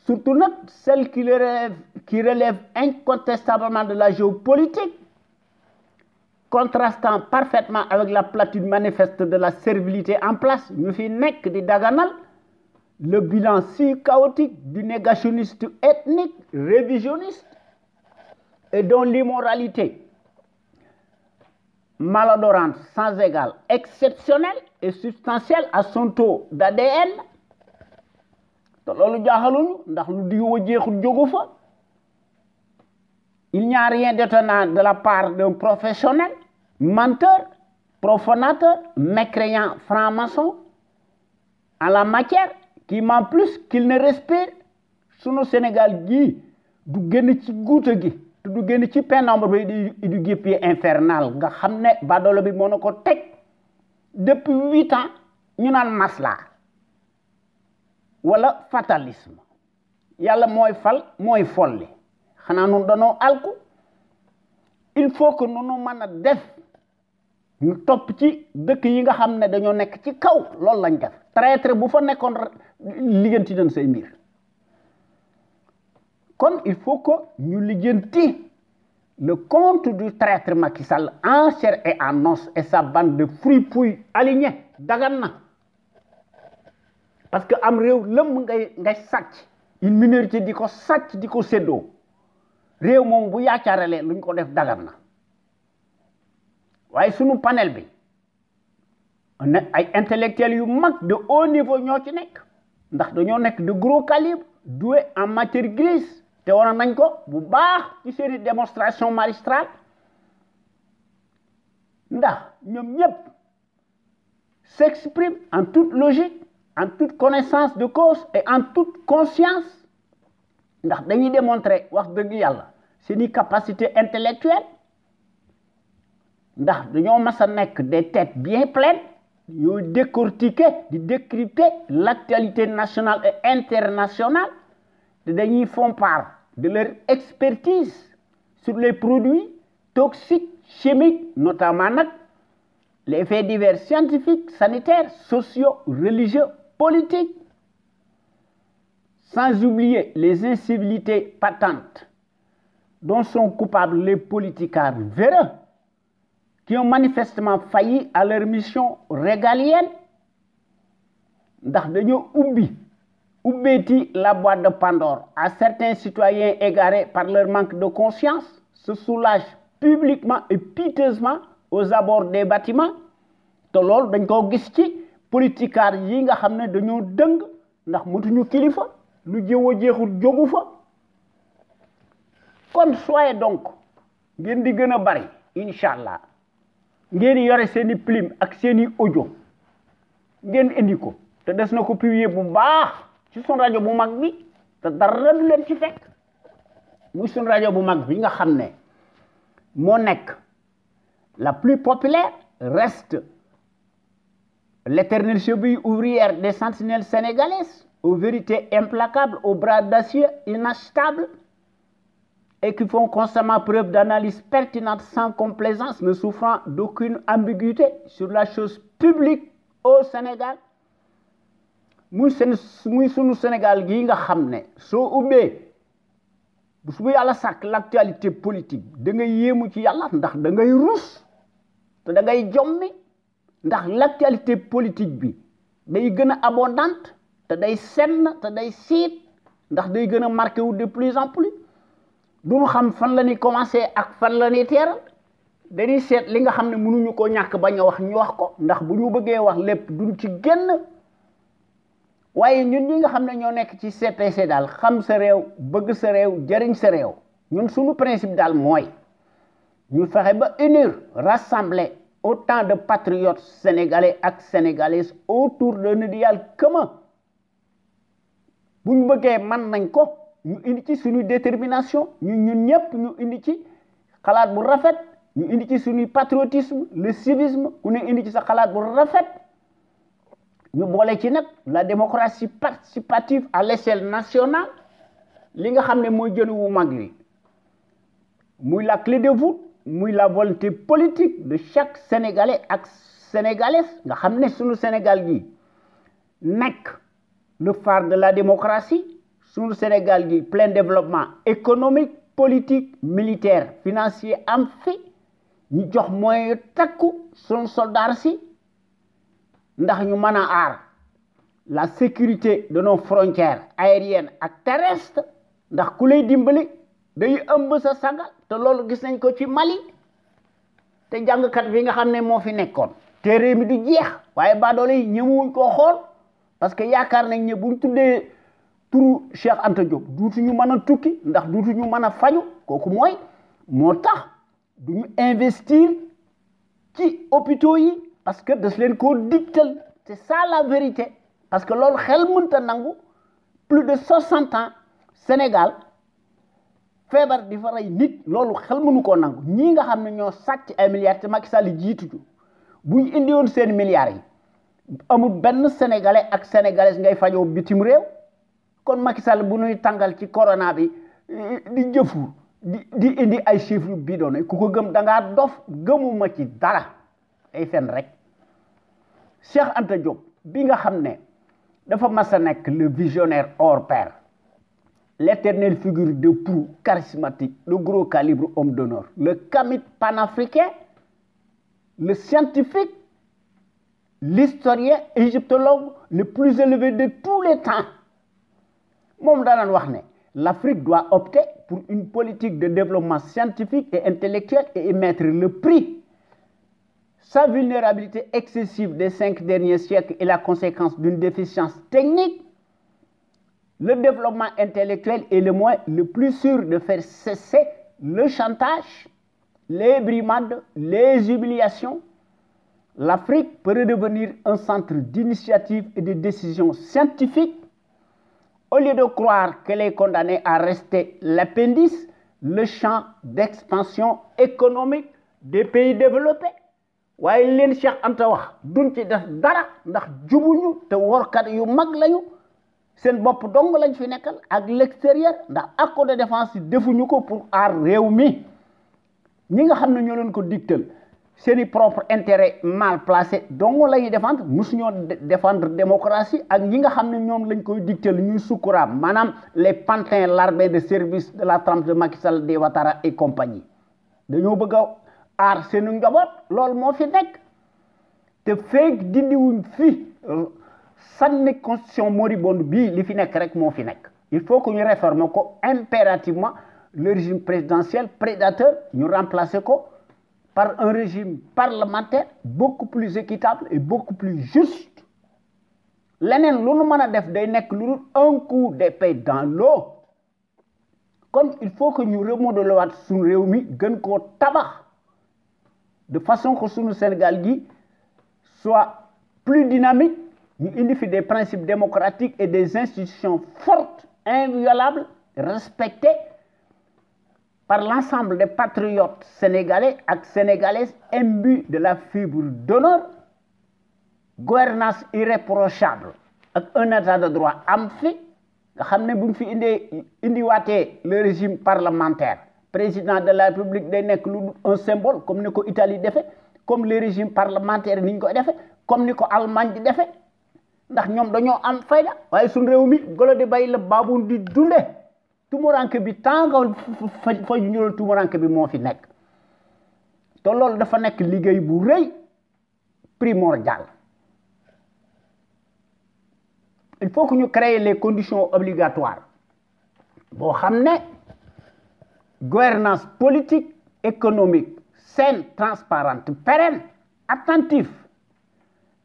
surtout celles qui relèvent incontestablement de la géopolitique, contrastant parfaitement avec la platitude manifeste de la servilité en place, ñu fi nekk di daganal le bilan si chaotique du négationniste ethnique, révisionniste, et dont l'immoralité malodorante, sans égal, exceptionnelle et substantielle à son taux d'ADN. Il n'y a rien d'étonnant de la part d'un professionnel, menteur, profanateur, mécréant, franc-maçon, en la matière, qui ment plus qu'il ne respire. Sunu Sénégal gii du génn ci guuta gi te du génn ci pénombre bi du guéppier infernal nga xam ne badoolo bi moo na ko teg depuis 8 ans ñu naan masla wala fatalisme yàlla mooy fal mooy folli xanaa nun danoo alku il faut que nu mën a def ñu topp ci dëkk yi nga xam ne dañoo nekk ci kaw loolu lañ def traître bu fa nekkoon lijjanti nañ say mbir kon il faut que ñu lijjanti le compte du traître Macky Sall en chair et en os et sa bande de fripouilles alignés dagan na parce que am réew lëmm ngay sàcc une minorité di ko sàcc di ko séddoo réew moom bu yaacaaralee luñ ko def dagan na waaye sunu panel bi ay intellectuels yu mag de haut niveau ñoo ci nekk ndax dañoo nekk de gros calibre doué en matière grise te woon nañ ko bu baax ci seeni démonstration magistrale ndax ñoom ñëpp s'expriment en toute logique en toute connaissance de cause et en toute conscience ndax dañuy démontrer wax dëgg yàlla seeni capacité intellectuelle ndax dañoo mas a nekk des têtes bien pleines yoo décortiquer di décrypter l'actualité nationale et internationale te dañuy font part de leur expertise sur les produits toxiques chimiques notamment nag les faits divers scientifiques sanitaires sociaux religieux politiques sans oublier les incivilités patentes dont sont coupables les politicards véreux qui ont manifestement failli à leur mission régalienne ndax dañoo ubbeeti la boîte de Pandore à certains citoyens égarés par leur manque de conscience se soulagent publiquement et piteusement aux abords des bâtiments te loolu dañ ko gis ci politicards yi nga xam ne dañoo dëng ndax mutuñu kilifa lu jëwoo jeexul jógu fa kon soyez donc ngeen di gën a bari incha allah ngeen yore seeni plume ak seeni audio ngeen indi ko te des na ko publier bu baax ci sun rajo bu mag bi te dara du leen ci fekk muy sun rajo bu mag bi nga xam ne moo nekk la plus populaire reste l'éternelle cheville ouvrière des sentinelles sénégalaises aux vérités implacables, aux bras d'acier inachetables et qui font constamment preuve d'analyse pertinente sans complaisance, ne souffrant d'aucune ambiguïté sur la chose publique au Sénégal. muy sunu Sénégal gii nga xam ne soo ubbee bu su yàlla sàkk l'actualité politique da ngay yéemu ci yàlla ndax da ngay rus te da ngay jommi ndax l'actualité politique bi day gën a abondante te day senn te day siit ndax day gën a marqué wu de plus en plus duñu xam fan la ñuy commencé ak fan la ñuy teeral dañuy seet li nga xam ne mënuñu ko ñàkk bañ a wax ñu wax ko ndax bu ñu bëggee wax lépp duñ ci génn waaye ñun ñi nga xam ne ñoo nekk ci CPC daal xam sa réew bëgg sa réew jëriñ sa réew ñun suñu principe daal mooy ñu fexe ba unir rassembler autant de patriotes sénégalais ak sénégalaises autour d'un idéal commun bu ñu bëggee mën nañ ko ñu indi ci suñu détermination ñun ñëpp ñu indi ci xalaat bu rafet ñu indi ci suñu patriotisme le civisme ku ne indi ci sa xalaat bu rafet ñu boole ci nag la démocratie participative à l'échelle nationale li nga xam ne mooy jën wu mag wi muy la clé de voûte muy la volonté politique de chaque sénégalais ak sénégalaise nga xam ne suñu Sénégal gi nekk le phare de la démocratie suñu Sénégal gi plein développement économique politique militaire financier am fi ñu jox moyens yu takku suñu soldats si ndax ñu mën a aar la sécurité de nos frontières aériennes ak terrestres ndax ku lay dimbali day ëmb sa saga te loolu gis nañ ko ci Mali te jàngkat bi nga xam ne moo fi nekkoon téere mi du jeex waaye baadoole yi ñëmuwuñ koo xool parce que yaakaar nañ ne buñ tuddee turu Cheikh Anta Diop duutuñu mën a tukki ndax duutuñu mën a faju kooku mooy moo tax duñu investir ci hôpitaux yi parce que das leen koo digtal c'est ça la vérité parce que loolu xel mënta nangu plus de 60 ans Sénégal feebar di fa rey nit loolu xel mënu koo nangu ñii nga xam ne ñoo sàcc ay milliards te Macky Sall jiituju bu ñu indi woon seen milliards yi amul benn sénégalais ak sénégalaise ngay fajoo bitim réew kon Macky Sall bu nuy tàngal ci corona bi di jëfu di indi ay chiffres bidon ku ko gëm da ngaa dof gëmuma ci dara ay fen rek Cheikh Anta Diop bi nga xam ne dafa mas a nekk le visionnaire hors pair l'éternelle figure de proue charismatique le gros calibre homme d'honneur le kamit panafricain le scientifique l'historien égyptologue le plus élevé de tous les temps moom daanaan wax ne l'Afrique doit opter pour une politique de développement scientifique et intellectuel et y mettre le prix. Sa vulnérabilité excessive des 5 derniers siècles est la conséquence d'une déficience technique. Le développement intellectuel est le moyen le plus sûr de faire cesser le chantage, les brimades, les humiliations. L'Afrique peut redevenir un centre d'initiative et de décision scientifique. Au lieu de croire qu'elle est condamnée à rester l'appendice, le champ d'expansion économique des pays développés. waaye leen Cheikh Anta wax duñ ci def dara ndax jubuñu te workat yu mag lañu seen bopp dong lañ fi nekkal ak l'extérieur ndax accord de défense defuñu ko pour aar réew mi ñi nga xam ne ñoo leen ko digtal seeni propre intérêt mal placé dong la ñuy défendre musuñoo défendre démocratie ak ñi nga xam ne ñoom lañ koy digtal ñuy sukkuraam maanaam les pantins larvés de service de la trempe de Macky Sall, de Ouattara et compagnie dañoo bëgg a aar seenu njaboot loolu moo fi nekk te feeg dindiwuñ fi sànni constitution moribonde bii li fi nekk rek moo fi nekk il faut que ñu réformer ko impérativement le régime présidentiel prédateur ñu remplacer ko par un régime parlementaire beaucoup plus équitable et beaucoup plus juste leneen lu nu mën a def day nekk lu dul un coup d'épée dans l'eau kon il faut que ñu remodeler waat suñu réew mi gën koo tabax de façon que le Sénégal soit plus dynamique, nous indi des principes démocratiques et des institutions fortes, inviolables, respectées par l'ensemble des patriotes sénégalais et sénégalaises imbus de la fibre d'honneur, gouvernance irréprochable, avec un état de droit amphi, le régime parlementaire. Président de la République day nekk un symbole comme ni ko Italie defee comme les régimes parlementaires ni ñu koy defee comme ni ko Allemagne di defee ndax ñoom dañoo am fayda waaye suñu réew mi golo di bay la baabun di dunde tumuranke bi tànga fa ñu tumuranke bi moo fi nekk te loolu dafa nekk liggéey bu rëy primordial il faut que ñu créer les conditions obligatoires boo xam ne gouvernance politique, économique, saine, transparente, pérenne, attentive.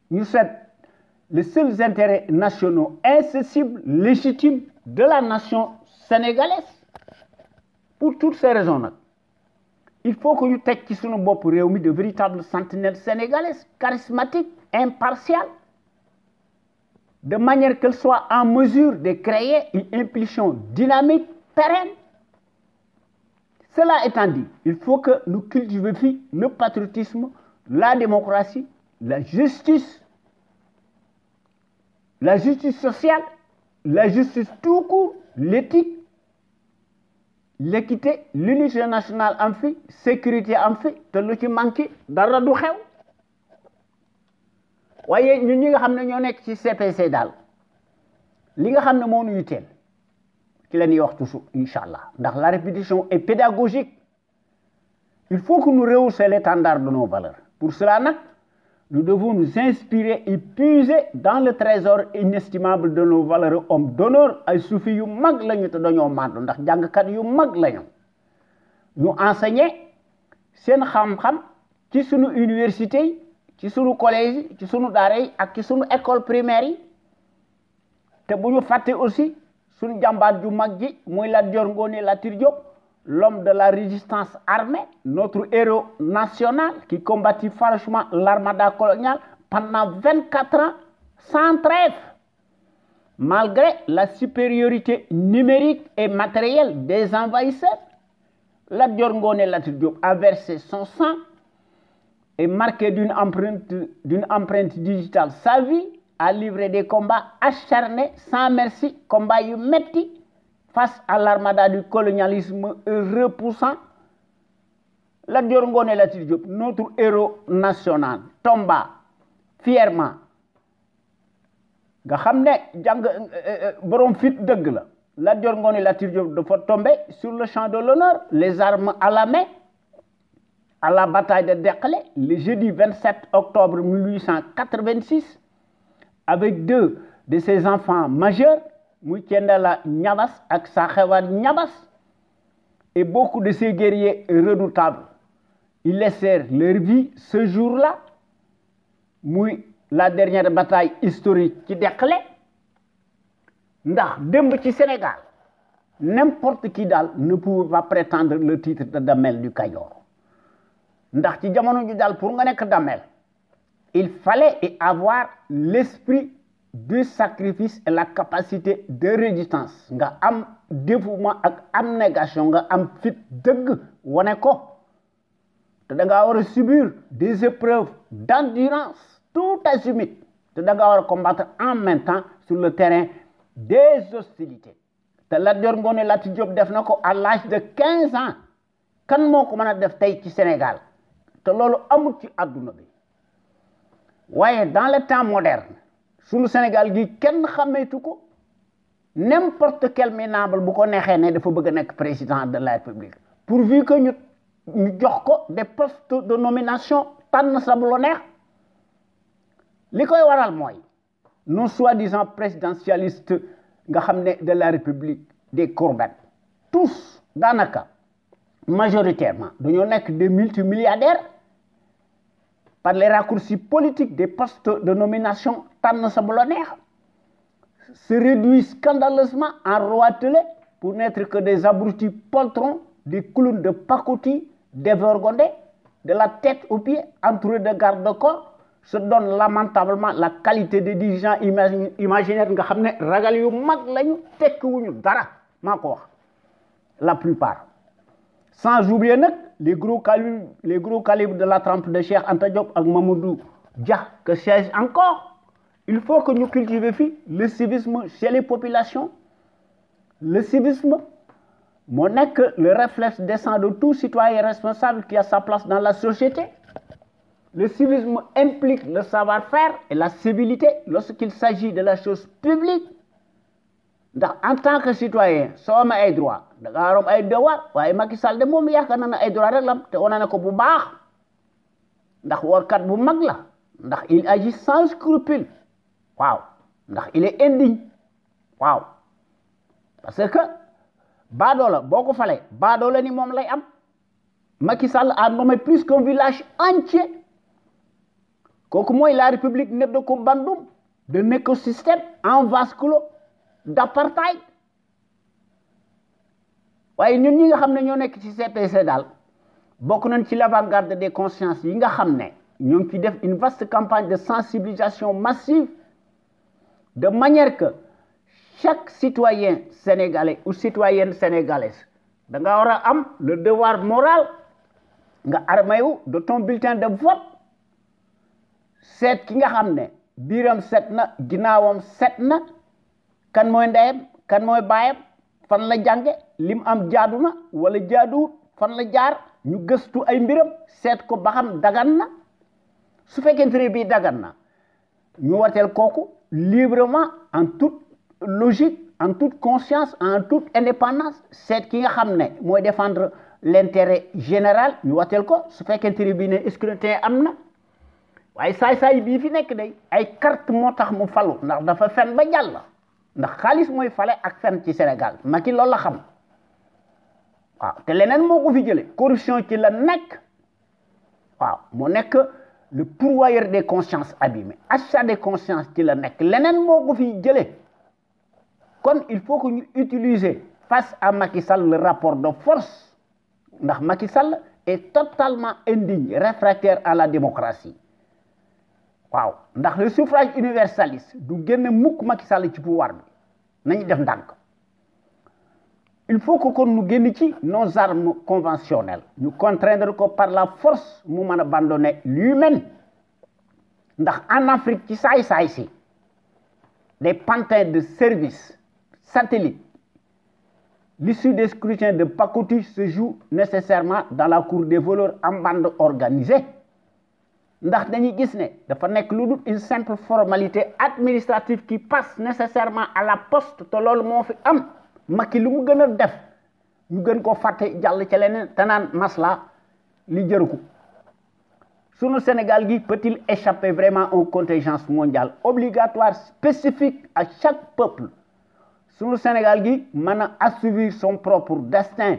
Nous sommes les seuls intérêts nationaux incessibles, légitimes de la nation sénégalaise. Pour toutes ces raisons, il faut que nous ayons de véritables sentinelles sénégalaises, charismatiques, impartiales, de manière qu'elles soient en mesure de créer une impulsion dynamique, pérenne. Cela étant dit, il faut que nous cultivions le patriotisme, la démocratie, la justice sociale, la justice tout court, l'éthique, l'équité, l'unité nationale en fait, sécurité en fait, te lu ci manqué dara du xew. Waaye ñun ñi nga xam ne ñoo nekk ci CPC daal li nga xam ne moo ñu yitteel ci la ñuy wax toujours Inch'Allah ndax la répétition est pédagogique il faut que nous rehaussions l'étendard de nos valeurs pour cela nag nous devons nous inspirer et puiser dans le trésor inestimable de nos valeurs hommes d'honneur ay suufi yu mag lañu te dañoo màndu ndax jàngkat yu mag lañu ñu enseigner seen xam-xam ci sunu université yi ci sunu collège yi ci sunu daara yi ak ci sunu école primaire yi te bu ñu fàtte aussi sunu jàmbaar ju mag ji muy Lat Dior Ngoné Latyr Diop l'homme de la résistance armée notre héros national qui combattit farouchement l'armada coloniale pendant 24 ans sans trêve malgré la supériorité numérique et matérielle des envahisseurs. Lat Dior Ngoné Latyr Diop a versé son sang et marqué d'une empreinte digitale sa vie, a livré des combats acharnés, sans merci, combats yu metti face à l'armada du colonialisme repoussant. Lat Dior Ngoné Latyr Diop, notre héros national, tomba fièrement. Nga xam ne jàng borom fit dëgg la. Lat Dior Ngoné Latyr Diop dafa tomber sur le champ de l'honneur, les armes à la main, à la bataille de Dekle, le jeudi 27 octobre 1886, avec 2 de ses enfants majeurs, muy Thiendella Niabass ak Sahewa Niabass et beaucoup de ces guerriers redoutables ils laissèrent leur vie ce jour-là muy la dernière bataille historique ci Derklé ndax démb ci Sénégal n'importe qui daal ne pouvait pas prétendre le titre de Damel du Kayor ndax ci jamono ju daal pour nga nekk Damel il fallait avoir l'esprit du sacrifice et la capacité de résistance nga am dévouement ak abnégation nga am fit dëgg wane ko te da ngaa war a subir des épreuves d'endurance tout azimut te da ngaa war a combattre en même temps sur le terrain des hostilités te Lat Dior Ngoné Latyr Diop def na ko à l'âge de 15 ans kan moo ko mën a def tey ci Sénégal te loolu amul ci àdduna bi waaye dans le temps moderne sunu Sénégal gi kenn xàmmeetu ko n'importe quel minable bu ko neexee ne dafa bëgg a nekk président de la République pourvu que ñu jox ko des postes de nomination tànn sa bu la neex li koy waral mooy non soi-disant présidentialiste nga xam ne de la République des courbettes tous daanaka majoritairement dañoo nekk des multimilliardaires par les raccourcis politiques des postes de nomination tànn sa bu la neex se réduisent scandaleusement en roitelets pour n'être que des abrutis poltrons, des clowns de pacotille, dévergondés, de la tête aux pieds, entourés de garde-corps, se donnent lamentablement la qualité des dirigeants imaginaires nga xam ne ragal yu mag lañu tekkiwuñu dara maa ko wax la plupart sans oublier nag les gros calibres de la trempe de Cheikh Anta Diop ak Mamadou Dia que sais-je encore. Il faut que nous cultivions le civisme chez les populations. Le civisme, n'est que le réflexe décent de tout citoyen responsable qui a sa place dans la société. Le civisme implique le savoir-faire et la civilité lorsqu'il s'agit de la chose publique. En tant que citoyen, si on a des droits, on a des devoirs, mais Macky Sall de moom yaakaar na ay droits rek la te wane na ko bu baax ndax warkat bu mag la ndax il agit sans scrupule. Waaw ndax il est indigne waaw parce que baadoola boo ko falee baadoola ni moom lay am Macky Sall a nommé plus qu'un village entier kooku mooy la République net de ko bandum d'un écosystème en vase clos d'apartheid waaye ñun ñi nga xam ne ñoo nekk ci CPC daal bokk nañ ci l'avant-garde des consciences yi nga xam ne ñoo ngi ci def une vaste campagne de sensibilisation massive de manière que chaque citoyen sénégalais ou citoyenne sénégalaise da nga war a am le devoir moral nga armé wu de ton bulletin de vote seet ki nga xam ne biiram set na ginnaawam set na kan mooy ndeyam kan mooy baayam fan la jànge lim am jaadu na wala jaaduwut fan la jaar ñu gëstu ay mbiram seet ko ba xam dagan na su fekkente ne bii dagan na ñu wateel kooku librement en toute logique en toute conscience en toute indépendance seet ki nga xam ne mooy défendre l'intérêt général ñu wateel ko su fekkente ne bii ne scrutin am na waaye saay-saay bii fi nekk day ay carte moo tax mu falu ndax dafa fen ba jàll ndax xaalis mooy fale ak fen ci Sénégal Macky loolu la xam waaw te leneen moo ko fi jële corruption ci la nekk waaw moo nekk le pourvoyeur des consciences abîmées achat des consciences ci la nekk leneen moo ko fi jële kon il faut que ñu utiliser face à Macky Sall le rapport de force ndax Macky Sall est totalement indigne réfractaire à la démocratie waaw ndax le suffrage universaliste du génn mukk Macky Sall ci pouvoir bi nañu def ndànk il faut que kon ñu génn ci nos armes conventionnelles ñu contraindre ko par la force mu mën a abandonner lui-même ndax en Afrique ci saay-saay si des pantins de service satellites l'issue des scrutins de pacotille se joue nécessairement dans la cour des voleurs en bande organisée ndax dañuy gis ne dafa nekk lu dul une simple formalité administrative qui passe nécessairement à la poste te loolu moo fi am Macky lu mu gën a def ñu gën koo fàtte jàll ca leneen te naan masla li jëru ko sunu Sénégal gi peut-il échapper vraiment aux contingences mondiales obligatoires spécifiques à chaque peuple le Sénégal gi mën a assouvir son propre destin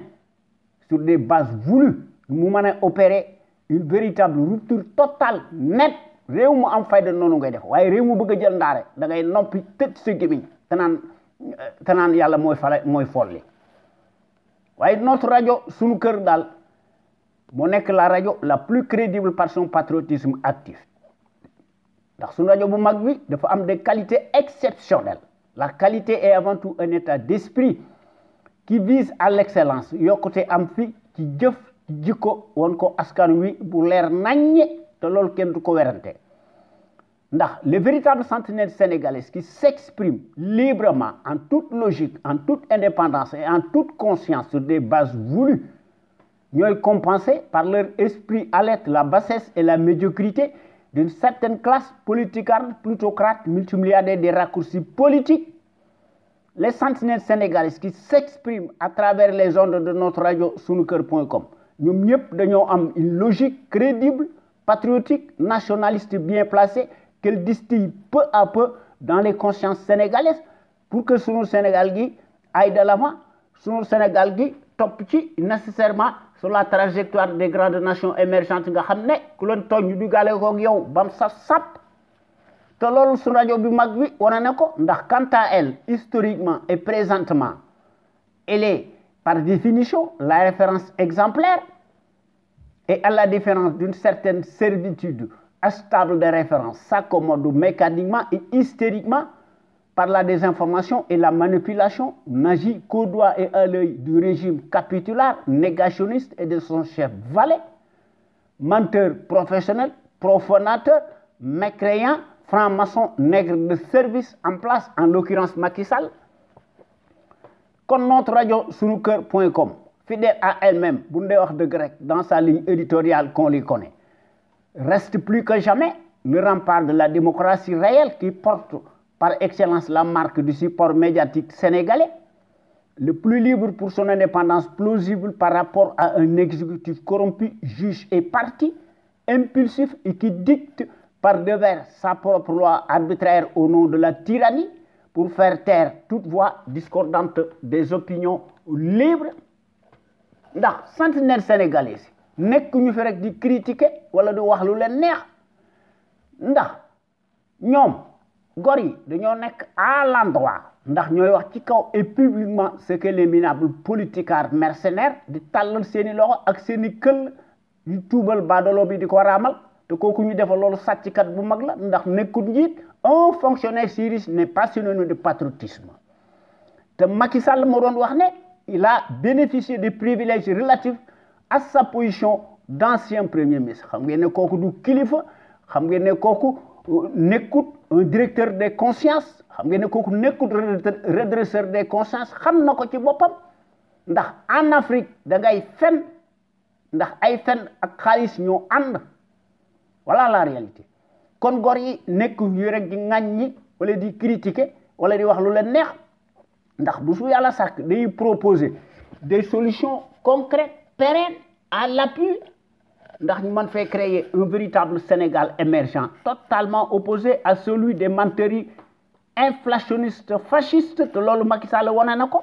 sur des bases voulues mu mën a opérer une véritable rupture totale nette réew mu am fayda noonu ngay def waaye réew mu bëgg a jël ndaare da ngay noppi tëj sa gémmiñ te naan yàlla mooy folli waaye notre rajo sunu kër daal moo nekk la rajo la plus crédible par son patriotisme actif ndax sunu rajo bu mag bi dafa am des qualités exceptionnelles. La qualité est avant tout un état d'esprit qui vise à l'excellence yokkute am fi ci jëf ci jikko won ko askan wi bu leer naññe te loolu kenn du ko werante ndax les véritables sentinelles sénégalaises qui s'expriment librement en toute logique en toute indépendance et en toute conscience sur des bases voulues ñooy compensés par leur esprit alerte la bassesse et la médiocrité d'une certaine classe politicarde, plutocrate, multimilliardaire des raccourcis politiques. Les sentinelles sénégalaises qui s'expriment à travers les ondes de notre radio sunuker.com. Nous avons une logique crédible, patriotique, nationaliste bien placée, qu'elle distille peu à peu dans les consciences sénégalaises pour que sunu Sénégal aille de l'avant, sunu Sénégal top ci nécessairement sur la trajectoire des grandes nations émergentes nga xam ne ku leen tooñ du gale ko ak yow bam sap te loolu su rajo bi mag bi wane na ko ndax quant à elle historiquement et présentement elle est par définition la référence exemplaire et à la différence d'une certaine servitude stable de référence s'accommode mécaniquement et hystériquement par la désinformation et la manipulation, n'agit qu'au doigt et à l'œil du régime capitulaire, négationniste et de son chef valet, menteur professionnel, profanateur, mécréant, franc-maçon, nègre de service en place, en l'occurrence Macky Sall. Comme notre radio sunuker.com, fidèle à elle-même, de grec, dans sa ligne éditoriale qu'on lui connaît, reste plus que jamais le rempart de la démocratie réelle qui porte par excellence la marque du support médiatique sénégalais, le plus libre pour son indépendance plausible par rapport à un exécutif corrompu, juge et parti, impulsif et qui dicte par devers sa propre loi arbitraire au nom de la tyrannie pour faire taire toute voix discordante des opinions libres. ndax sentinelle sénégalais nekk ñu fi rek di critiquer wala di wax lu leen neex ndax ñoom gor yi dañoo nekk à l'endroit ndax ñooy wax ci kaw et publiquement ce que les minables politicards mercenaires di tàllal seeni loxo ak seeni këll yu tuubal baadolo bi di ko raamal te kooku ñu defal loolu sàcckat bu mag la ndax nekkut njiit un fonctionnaire si riche n'est pas synonyme de patriotisme te Macky Sall moo doon wax ne il a bénéficié des privilèges relatifs à sa position d'ancien premier ministre xam ngeen ne kooku du kilifa xam ngeen ne kooku nekkut un directeur des consciences xam ngeen ne kooku nekkut redresseur des consciences xam na ko ci boppam ndax en Afrique da ngay fen ndax ay fen ak xaalis ñoo ànd voilà la réalité kon gor yi nekk yu rek di ŋàññi wala di critiquer wala di wax lu leen neex ndax bu su yàlla sàkk day proposer des solutions concrètes pérennes à l'appui ndax ñu mën fee créer un véritable Sénégal émergent totalement opposé à celui des menteries inflationnistes fascistes te loolu Macky Sall wane na ko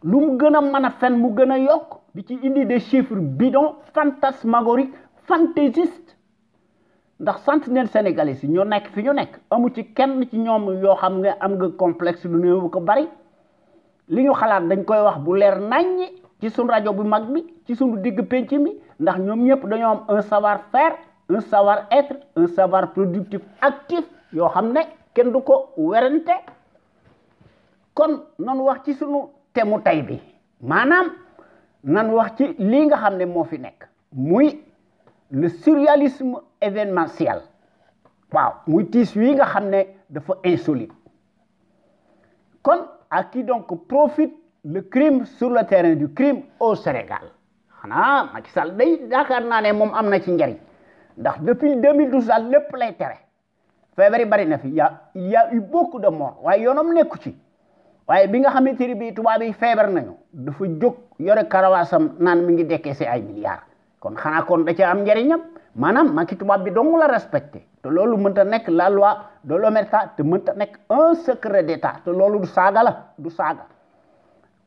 lu mu gën a mën a fen mu gën a yokk di ci indi des chiffres bidons fantasmagoriques fantaisistes ndax sentinelle sénégalais yi ñoo nekk fi ñu nekk amu ci kenn ci ñoom yoo xam nga am nga complexe lu néew ko bari li ñu xalaat dañ koy wax bu leer naññi ci sunu rajo bu mag bi ci sunu digg penc mi ndax ñoom ñëpp dañoo am un savoir-faire un savoir-être un savoir productif actif yoo xam ne kenn du ko werante kon nan wax ci sunu temu tey bi maanaam nan wax ci lii nga xam ne moo fi nekk muy le surréalisme événementiel waaw muy tiis wi nga xam ne dafa insolite kon à qui donc profite le crime sur le terrain du crime au Sénégal xanaa Macky Sall day yaakaar naa ne moom am na ci njariñ ndax depuis 2012 daal lépp lay tere feebar yi bari na fi il y a eu beaucoup de morts waaye yoonam nekku ci waaye bi nga xamante ni bii tubaab yi feebar nañu dafa jóg yore karawaasam naan mi ngi décaissé ay milliards kon xanaa kon da ca am njariñam maanaam Macky tubaab bi dong la respecté te loolu mënta nekk la loi de l'omerta te mënta nekk un secret d'état te loolu du saaga la du saaga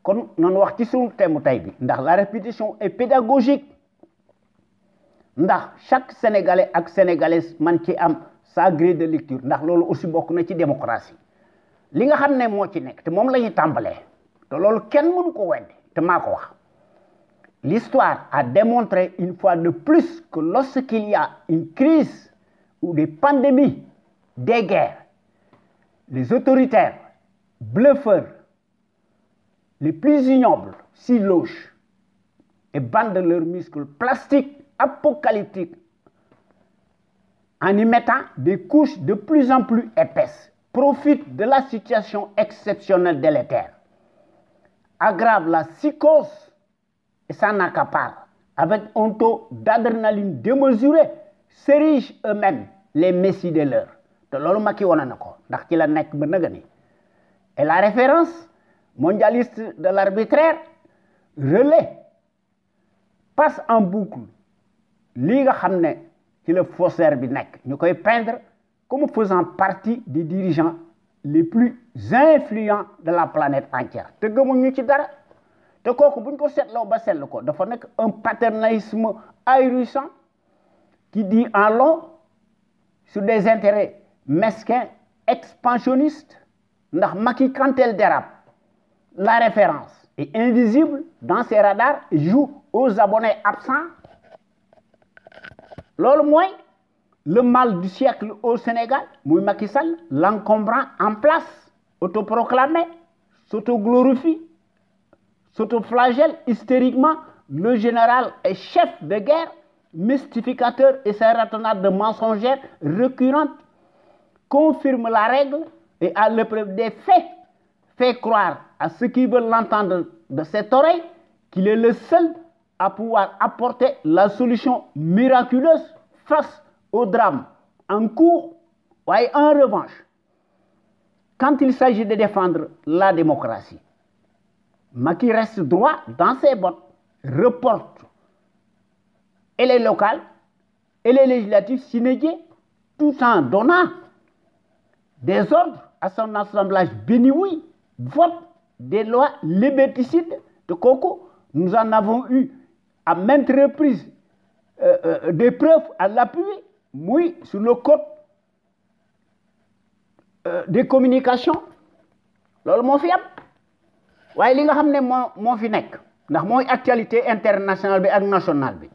kon noonu wax ci suñu thème tey bi ndax la répétition est pédagogique ndax chaque sénégalais ak sénégalaise man ci am sa grille de lecture ndax loolu aussi bokk na ci démocratie li nga xam ne moo ci nekk te moom la ñuy tàmbalee te loolu kenn mënu ko weddi te maa ko wax l'histoire a démontré une fois de plus que lorsqu'il y a une crise ou des pandémies, des guerres, les autoritaires, bluffeurs, les plus ignobles s'y logent et bandent leurs muscles plastiques apocalyptiques en y mettant des couches de plus en plus épaisses, profitent de la situation exceptionnelle délétère, aggravent la psychose et s'en accaparent avec un taux d'adrénaline démesuré, s'érigent eux-mêmes les messies de l'heure. te loolu Macky wane na ko ndax ci la nekk ba nëga ni et la référence mondialiste de l'arbitraire relaie passe en boucle lii nga xam ne ci la faussaire bi nekk ñu koy peindre comme faisant partie des dirigeants les plus influents de la planète entière te gëmuñu ci dara te kooku buñ ko seetloo ba seetlu ko dafa nekk un paternalisme ahurissant qui dit en long sur des intérêts mesquins expansionnistes ndax Macky quand elle dérape la référence est invisible dans ses radars et joue aux abonnés absents loolu mooy le mal du siècle au Sénégal muy Macky Sall l'encombrant en place autoproclamé s'autoglorifie s'autoflagelle hystériquement le général et chef de guerre mystificateur et ses ratonnades de mensongères récurrentes confirme la règle et à l'épreuve des faits fait croire à ceux qui veulent l'entendre de cette oreille qu'il est le seul à pouvoir apporter la solution miraculeuse face au drame en cours. Ouais, en revanche, quand il s'agit de défendre la démocratie, Macky reste droit dans ses bottes, reporte et les locales et les législatives s'inédiées, tout en donnant des ordres à son assemblage béni oui, vote des lois liberticides de Coco. Nous en avons eu à maintes reprises des preuves à l'appui, oui, sur le code des communications. loolu moo fi am waaye li nga xam ne moo fi nekk ndax mooy actualité internationale bi ak nationale bi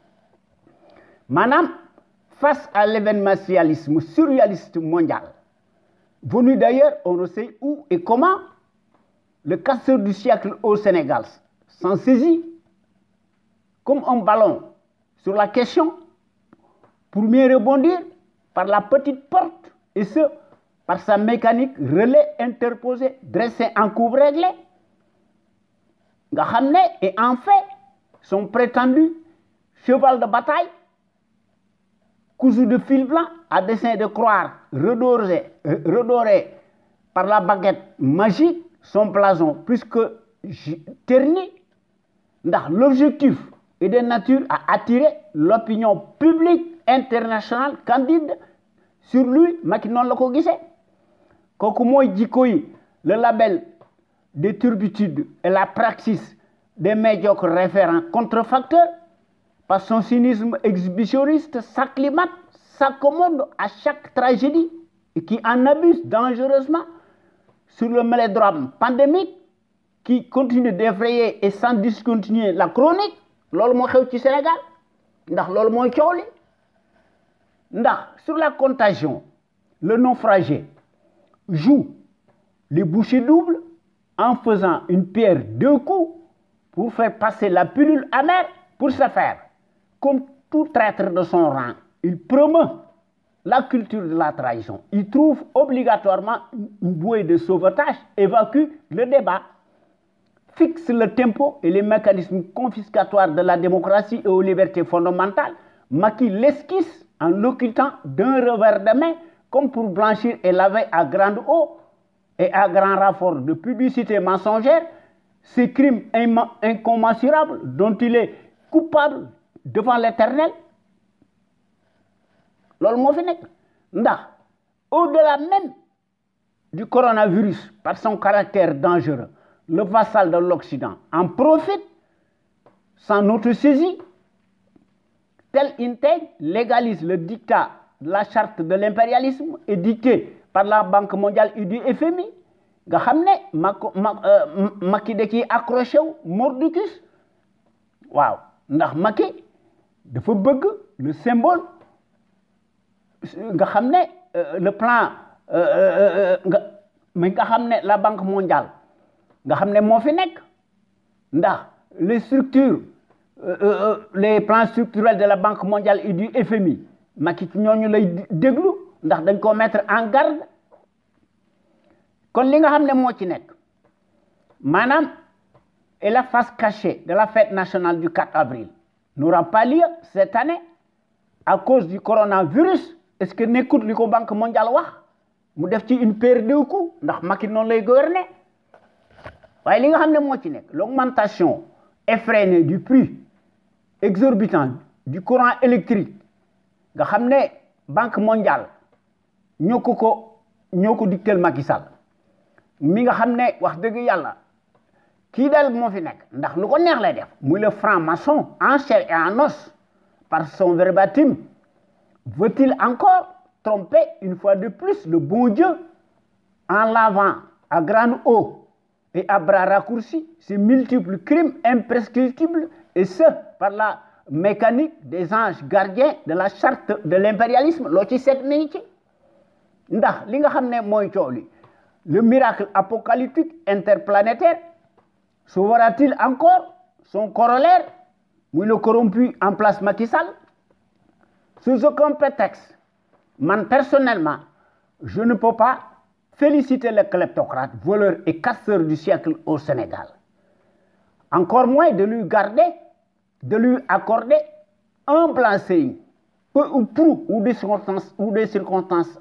maanaam face à l'événementialisme surréaliste mondial venu d'ailleurs on ne sait où et comment le casseur du siècle au Sénégal s'en saisit comme un ballon sur la question pour mieux rebondir par la petite porte et ce par sa mécanique relais interposé dressé en couvre réglé nga xam ne et en fait son prétendu cheval de bataille cousu de fil blanc à dessein de croire redoré par la baguette magique son blason plus que terni ndax l'objectif est de nature à attirer l'opinion publique internationale candide sur lui Macky noonu la ko gisee kooku mooy jikko yi le label des turpitudes et la praxis des médiocres référents contrefacteurs par son cynisme exhibitionniste s'acclimate, s'accommode à chaque tragédie et qui en abuse dangereusement sur le mélodrame pandémique qui continue d'effrayer et sans discontinuer la chronique loolu moo xew ci Sénégal ndax loolu mooy coow li ndax sur la contagion le naufragé joue les bouchées doubles en faisant une pierre deux coups pour faire passer la pilule amère pour se faire comme tout traître de son rang. Il promeut la culture de la trahison. Il trouve obligatoirement une bouée de sauvetage, évacue le débat, fixe le tempo et les mécanismes confiscatoires de la démocratie et aux libertés fondamentales, Macky l'esquisse en l'occultant d'un revers de main comme pour blanchir et laver à grande eau et à grand renfort de publicité mensongère ces crimes incommensurables dont il est coupable devant l'Éternel. loolu moo fi nekk ndax au-delà même du coronavirus par son caractère dangereux le vassal de l'Occident en profite sans notre saisie tel intègre légalise le dictat de la charte de l'impérialisme édictée par la Banque mondiale et du FMI nga xam ne Macky da ciy accroché wu mordicus waaw ndax Macky dafa bëgg le symbole nga xam ne le plan nga xam ne la Banque mondiale nga xam ne moo fi nekk ndax les structures les plans structurels de la Banque mondiale et du FMI Macky ci ñooñu lay déglu ndax dañ ko mettre en garde kon li nga xam ne moo ci nekk maanaam et la face cachée de la fête nationale du 4 avril n'aura pas lieu cette année à cause du coronavirus est-ce que nekkut li ko Banque mondiale wax mu def ci une pierre deux coups ndax Macky noonu lay gouverner waaye li nga xam ne moo ci nekk l'augmentation effrénée du prix exorbitant du courant électrique nga xam ne Banque mondiale ñoo ko dictel Macky Sall mi nga xam ne wax dëgg yàlla kii daal moo fi nekk ndax lu ko neex lay def muy le franc-maçon en chair et en os par son verbatim veut-il encore tromper une fois de plus le bon Dieu en lavant à grande eau et à bras raccourcis ces multiples crimes imprescriptibles et ce par la mécanique des anges gardiens de la charte de l'impérialisme loo ci seet mi ngi ci ndax li nga xam ne mooy coow li le miracle apocalyptique interplanétaire sauvera-t-il encore son corollaire muy le corrompu en place Macky Sall sous aucun prétexte man personnellement je ne peux pas féliciter le kleptocrate voleur et casseur du siècle au Sénégal encore moins de lui accorder un blanc-seing peu ou prou ou des circonstances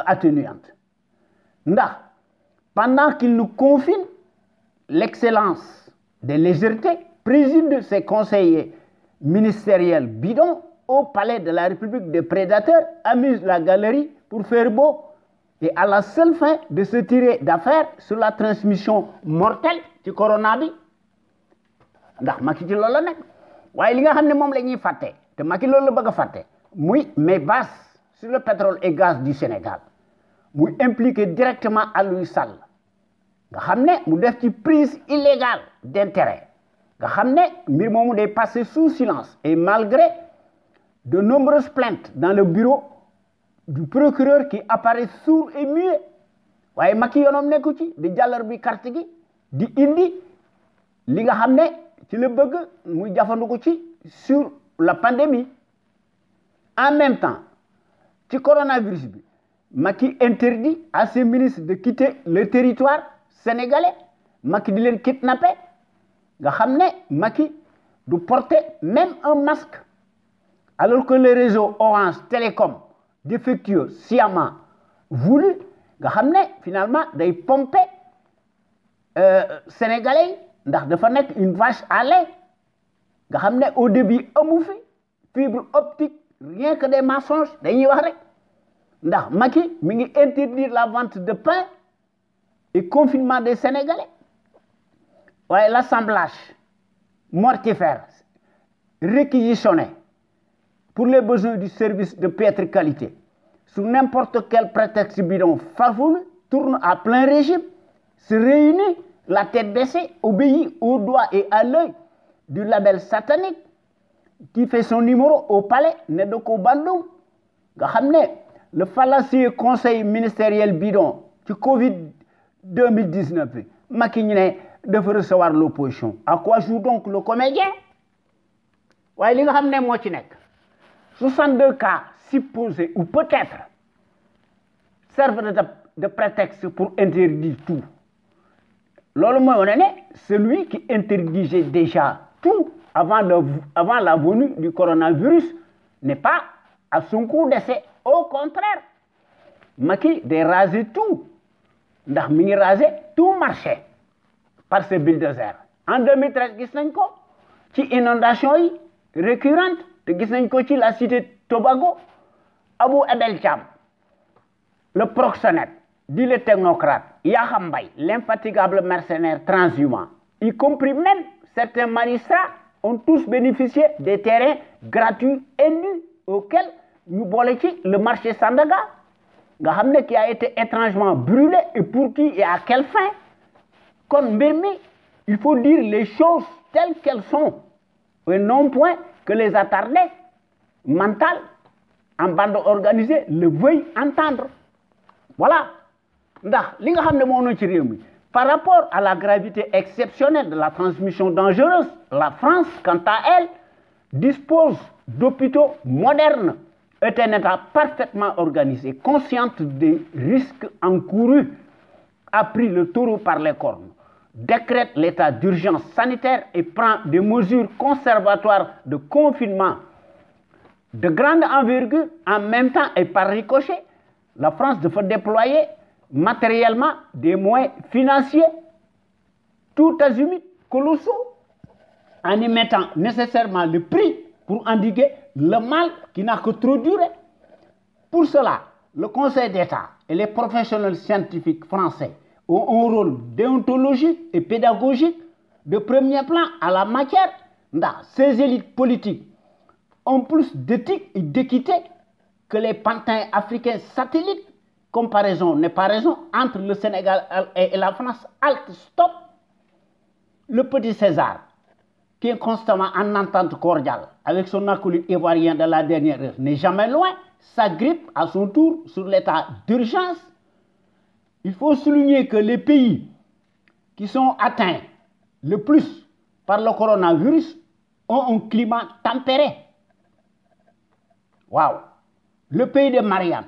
atténuantes ndax pendant qu'il nous confine l'excellence des légèretés préside de ses conseillers ministériels bidons au palais de la République des prédateurs amuse la galerie pour faire beau et à la seule fin de se tirer d'affaire sur la transmission mortelle ci corona bi ndax Macky ci loolu la nekk waaye li nga xam ne moom la ñuy fàtte te Macky loolu la bëgg a fàtte muy mais base sur le pétrole et gaz du Sénégal muy impliqué directement Aliou Sall nga xam ne mu def ci prise illégale d'intérêt nga xam ne mbir moomu day passé sous silence et malgré de nombreuses plaintes dans le bureau du procureur qui apparaît sourd et muet waaye Macky yoonam nekku ci di jàllar bi carte gi di indi li nga xam ne ci la bëgg muy jafandu ci sur la pandémie en même temps ci coronavirus bi Macky interdit à ses ministres de quitter le territoire sénégalais Macky di leen kidnapper nga xam ne Macky du porter même un masque alors que le réseau Orange Télécom défectueux sciemment voulu nga xam ne finalement day pomper sénégalais ndax dafa nekk une vache à lait nga xam ne au début amu fi fibre optique rien que des mensonges dañuy wax rek ndax Macky mi ngi interdire la vente de pain et confinement des sénégalais waaye l'assemblage mortifère réquisitionné pour les besoins du service de piètre qualité sous n'importe quel prétexte bidon farfelu tourne à plein régime se réunit la tête baissée obéit au doigt et à l'œil du label satanique qui fait son numéro au palais ne da ko bandum nga xam ne le fallacieux conseil ministériel bidon ci Covid 2019 bi Macky ñu ne dafa recevoir l'opposition à quoi joue donc le comédien waaye li nga xam ne moo ci nekk 62 cas supposés ou peut-être servent de prétexte pour interdire tout loolu mooy wane ne celui qui interdigeait déjà tout avant la venue du coronavirus n'est pas à son coup d'essai au contraire Macky day raser tout ndax mi ngi raser tout marché par ce bulldozer en 2013 gis nañ ko ci inondation yi récurrente te gis nañ ko ci la cité Tobago Abou Ebel Cham, le proxénète, dit le technocrate, Yaham Mbaye, l'infatigable mercenaire transhumant, y compris même certains magistrats, ont tous bénéficié des terrains gratuits et nus auxquels nous bolons le marché Sandaga, qui a été étrangement brûlé et pour qui et à quelle fin. Comme Birmi, il faut dire les choses telles qu'elles sont, et non point que les attardés mentales en bande organisée le veuillent entendre. Voilà. Par rapport à la gravité exceptionnelle de la transmission dangereuse, la France, quant à elle, dispose d'hôpitaux modernes et un État parfaitement organisé, consciente des risques encourus, a pris le taureau par les cornes, décrète l'état d'urgence sanitaire et prend des mesures conservatoires de confinement de grande envergure. En même temps et par ricochet, la France devait déployer matériellement des moyens financiers tout azimut colossaux en y mettant nécessairement le prix pour endiguer le mal qui n'a que trop duré. Pour cela, le Conseil d'État et les professionnels scientifiques français ont un rôle déontologique et pédagogique de premier plan à la matière. Ces élites politiques ont plus d'éthique et d'équité que les pantins africains satellites. Comparaison n'est pas raison entre le Sénégal et la France. Halte, stop. Le petit César, qui est constamment en entente cordiale avec son acolyte ivoirien de la dernière heure, n'est jamais loin, s'agrippe à son tour sur l'état d'urgence. Il faut souligner que les pays qui sont atteints le plus par le coronavirus ont un climat tempéré. Waouh! Le pays de Marianne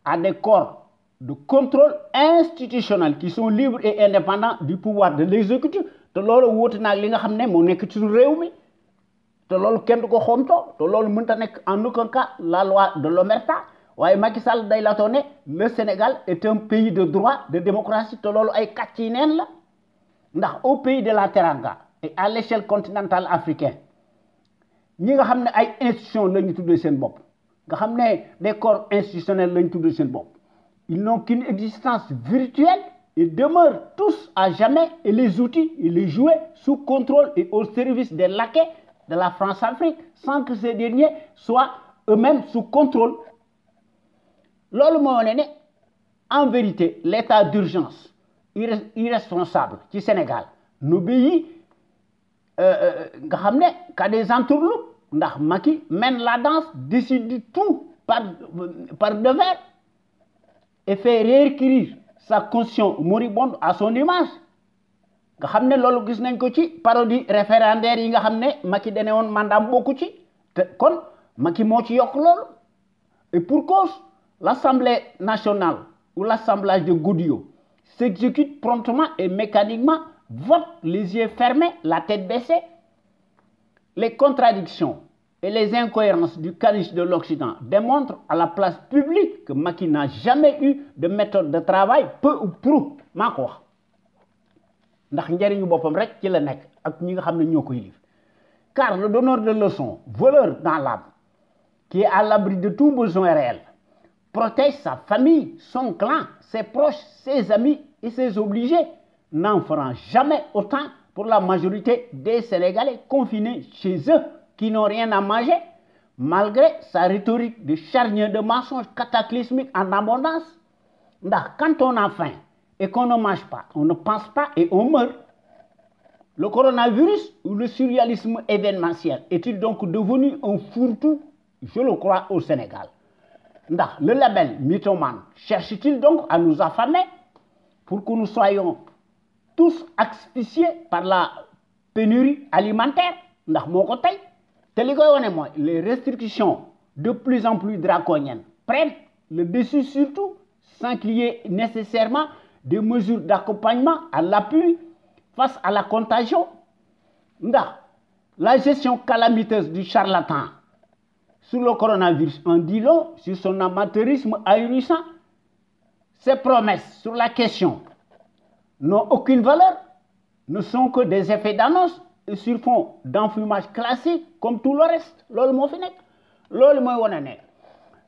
a des corps de contrôle institutionnel qui sont libres et indépendants du pouvoir de l'exécutif. Te loolu wóote naag li nga xam ne moo nekk ci réew mi te loolu kenn du ko xomtoo te loolu mënta nekk en aucun cas la loi de l'omerta waaye Macky Sall day latoo ne le Sénégal est un pays de droit de démocratie te loolu ay kàcc yi neen la ndax au pays de la Teranga et à l'échelle continentale africaine ñi nga xam ne ay institutions la ñu tuddee seen bopp nga xam ne des corps institutionnels la ñu tuddee seen bopp ils n'ont qu'une existence virtuelle. Ils demeurent tous à jamais et les outils et les jouets sous contrôle et au service des laquais de la France-Afrique sans que ces derniers soient eux-mêmes sous contrôle. En vérité, l'état d'urgence irresponsable du Sénégal n'obéit qu'à des entourloupes. Ndax Macky mène la danse, décide tout par devers et fait réécrire sa conscience moribonde à son image. Nga xam ne loolu gis nañ ko ci parodie référendaire yi nga xam ne Macky dane woon mandaam bokku ci te kon Macky moo ci yokk loolu. Et pour cause, l'Assemblée nationale ou l'assemblage de Goudiots s'exécute promptement et mécaniquement, vote les yeux fermés, la tête baissée. Les contradictions et les incohérences du calice de l'Occident démontrent à la place publique que Macky n'a jamais eu de méthode de travail, peu ou prou. Car le donneur de leçons, voleur dans l'âme, qui est à l'abri de tout besoin réel, protège sa famille, son clan, ses proches, ses amis et ses obligés, n'en fera jamais autant pour la majorité des Sénégalais confinés chez eux qui n'ont rien à manger, malgré sa rhétorique de charnier de mensonges cataclysmiques en abondance. Quand on a faim et qu'on ne mange pas, on ne pense pas et on meurt. Le coronavirus ou le surréalisme événementiel est-il donc devenu un fourre-tout? Je le crois au Sénégal. Le label mythomane cherche-t-il donc à nous affamer pour que nous soyons tous asphyxiés par la pénurie alimentaire? Les restrictions de plus en plus draconiennes prennent le dessus surtout sans qu'il y ait nécessairement des mesures d'accompagnement à l'appui face à la contagion. La gestion calamiteuse du charlatan sur le coronavirus en dit long sur son amateurisme ahurissant. Ses promesses sur la question n'ont aucune valeur, ne sont que des effets d'annonce et sur fond d'enfumage classique comme tout le reste.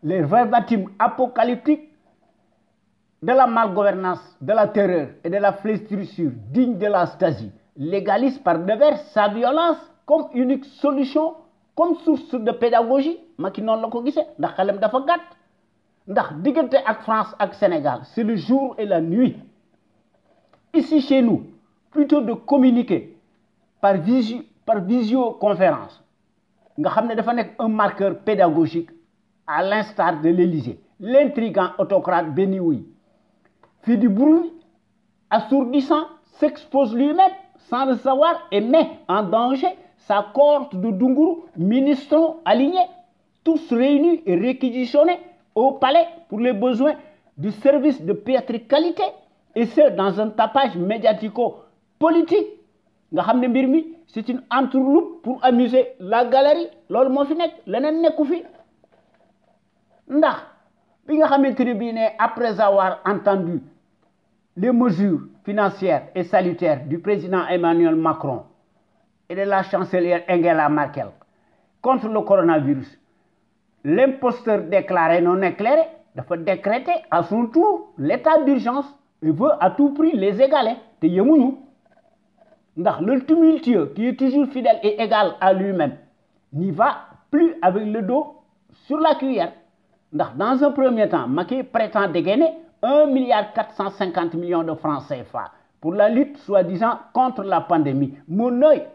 les verbatim apocalyptiques de la malgouvernance, de la terreur et de la flétrissure digne de la Stasi, légalise par devers sa violence comme unique solution, comme source de pédagogie. Macky noonu la ko gisee ndax xelam dafa gàtt ndax diggante ak France ak Sénégal c'est le jour et la nuit. Ici chez nous, plutôt de communiquer par visioconférence nga xam ne dafa nekk un marqueur pédagogique à l'instar de l'Élysée, l'intrigant autocrate béni oui fait du bruit assourdissant, s'expose lui-même sans le savoir et met en danger sa cohorte de Dunguru, ministres alignés, tous réunis et réquisitionnés au palais pour les besoins du service de piètre qualité, et ce dans un tapage médiatico-politique. Nga xam ne mbir mi c'est une entourloupe pour amuser la galerie. Loolu moo fi nekk leneen nekku fi ndax bi nga xamante ne bii ne après avoir entendu les mesures financières et salutaires du président Emmanuel Macron et de la chancelière Angela Merkel contre le coronavirus, l'imposteur déclaré non éclairé dafa décréter à son tour l'état d'urgence et veut à tout prix les égaler te yemuñu ndax le tumultueux qui est toujours fidèle et égal à lui-même n'y va plus avec le dos sur la cuillère. Ndax dans un premier temps Macky prétend dégainer 1,450 milliard de francs CFA pour la lutte soi-disant contre la pandémie. Mon œil,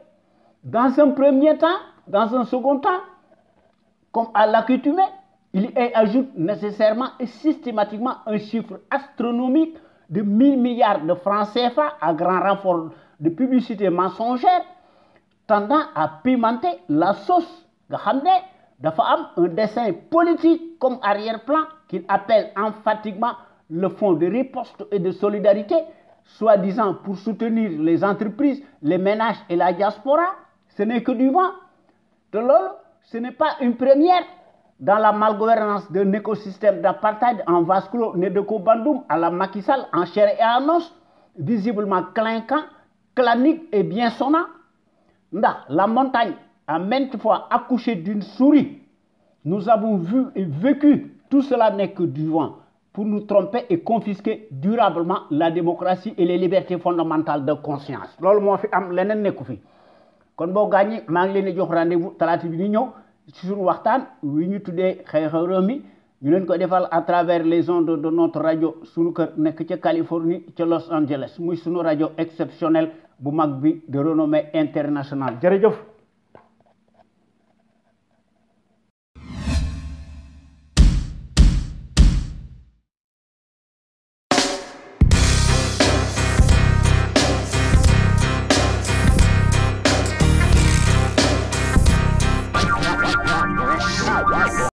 dans un premier temps, dans un second temps, comme à l'accoutumée, il y ajoute nécessairement et systématiquement un chiffre astronomique de 1000 milliards de francs CFA à grand renfort de publicité mensongère, tendant à pimenter la sauce. Nga xam ne dafa am un dessin politique comme arrière-plan qu'il appelle emphatiquement le fonds de riposte et de solidarité, soi-disant pour soutenir les entreprises, les ménages et la diaspora. Ce n'est que du vent. De l'eau, ce n'est pas une première dans la malgouvernance d'un écosystème d'apartheid en vase clos né de Kobandoum à la Macky Sall en chair et en os, visiblement clinquant, clanique et bien sonnant. La montagne a maintes fois accouché d'une souris. Nous avons vu et vécu. Tout cela n'est que du vent pour nous tromper et confisquer durablement la démocratie et les libertés fondamentales de conscience. Loolu moo fi am leneen nekku fi kon boo gaañi maa ngi leen di jox rendez-vous talaata bi ni ñëw ci suñu waxtaan wi ñu tuddee xew-xew réew mi ñu leen ko defal à travers les ondes de notre rajo sunu kër nekk ca Californie ca Los Angeles muy sunu rajo exceptionnel bu mag bi de renommée internationale jërëjëf.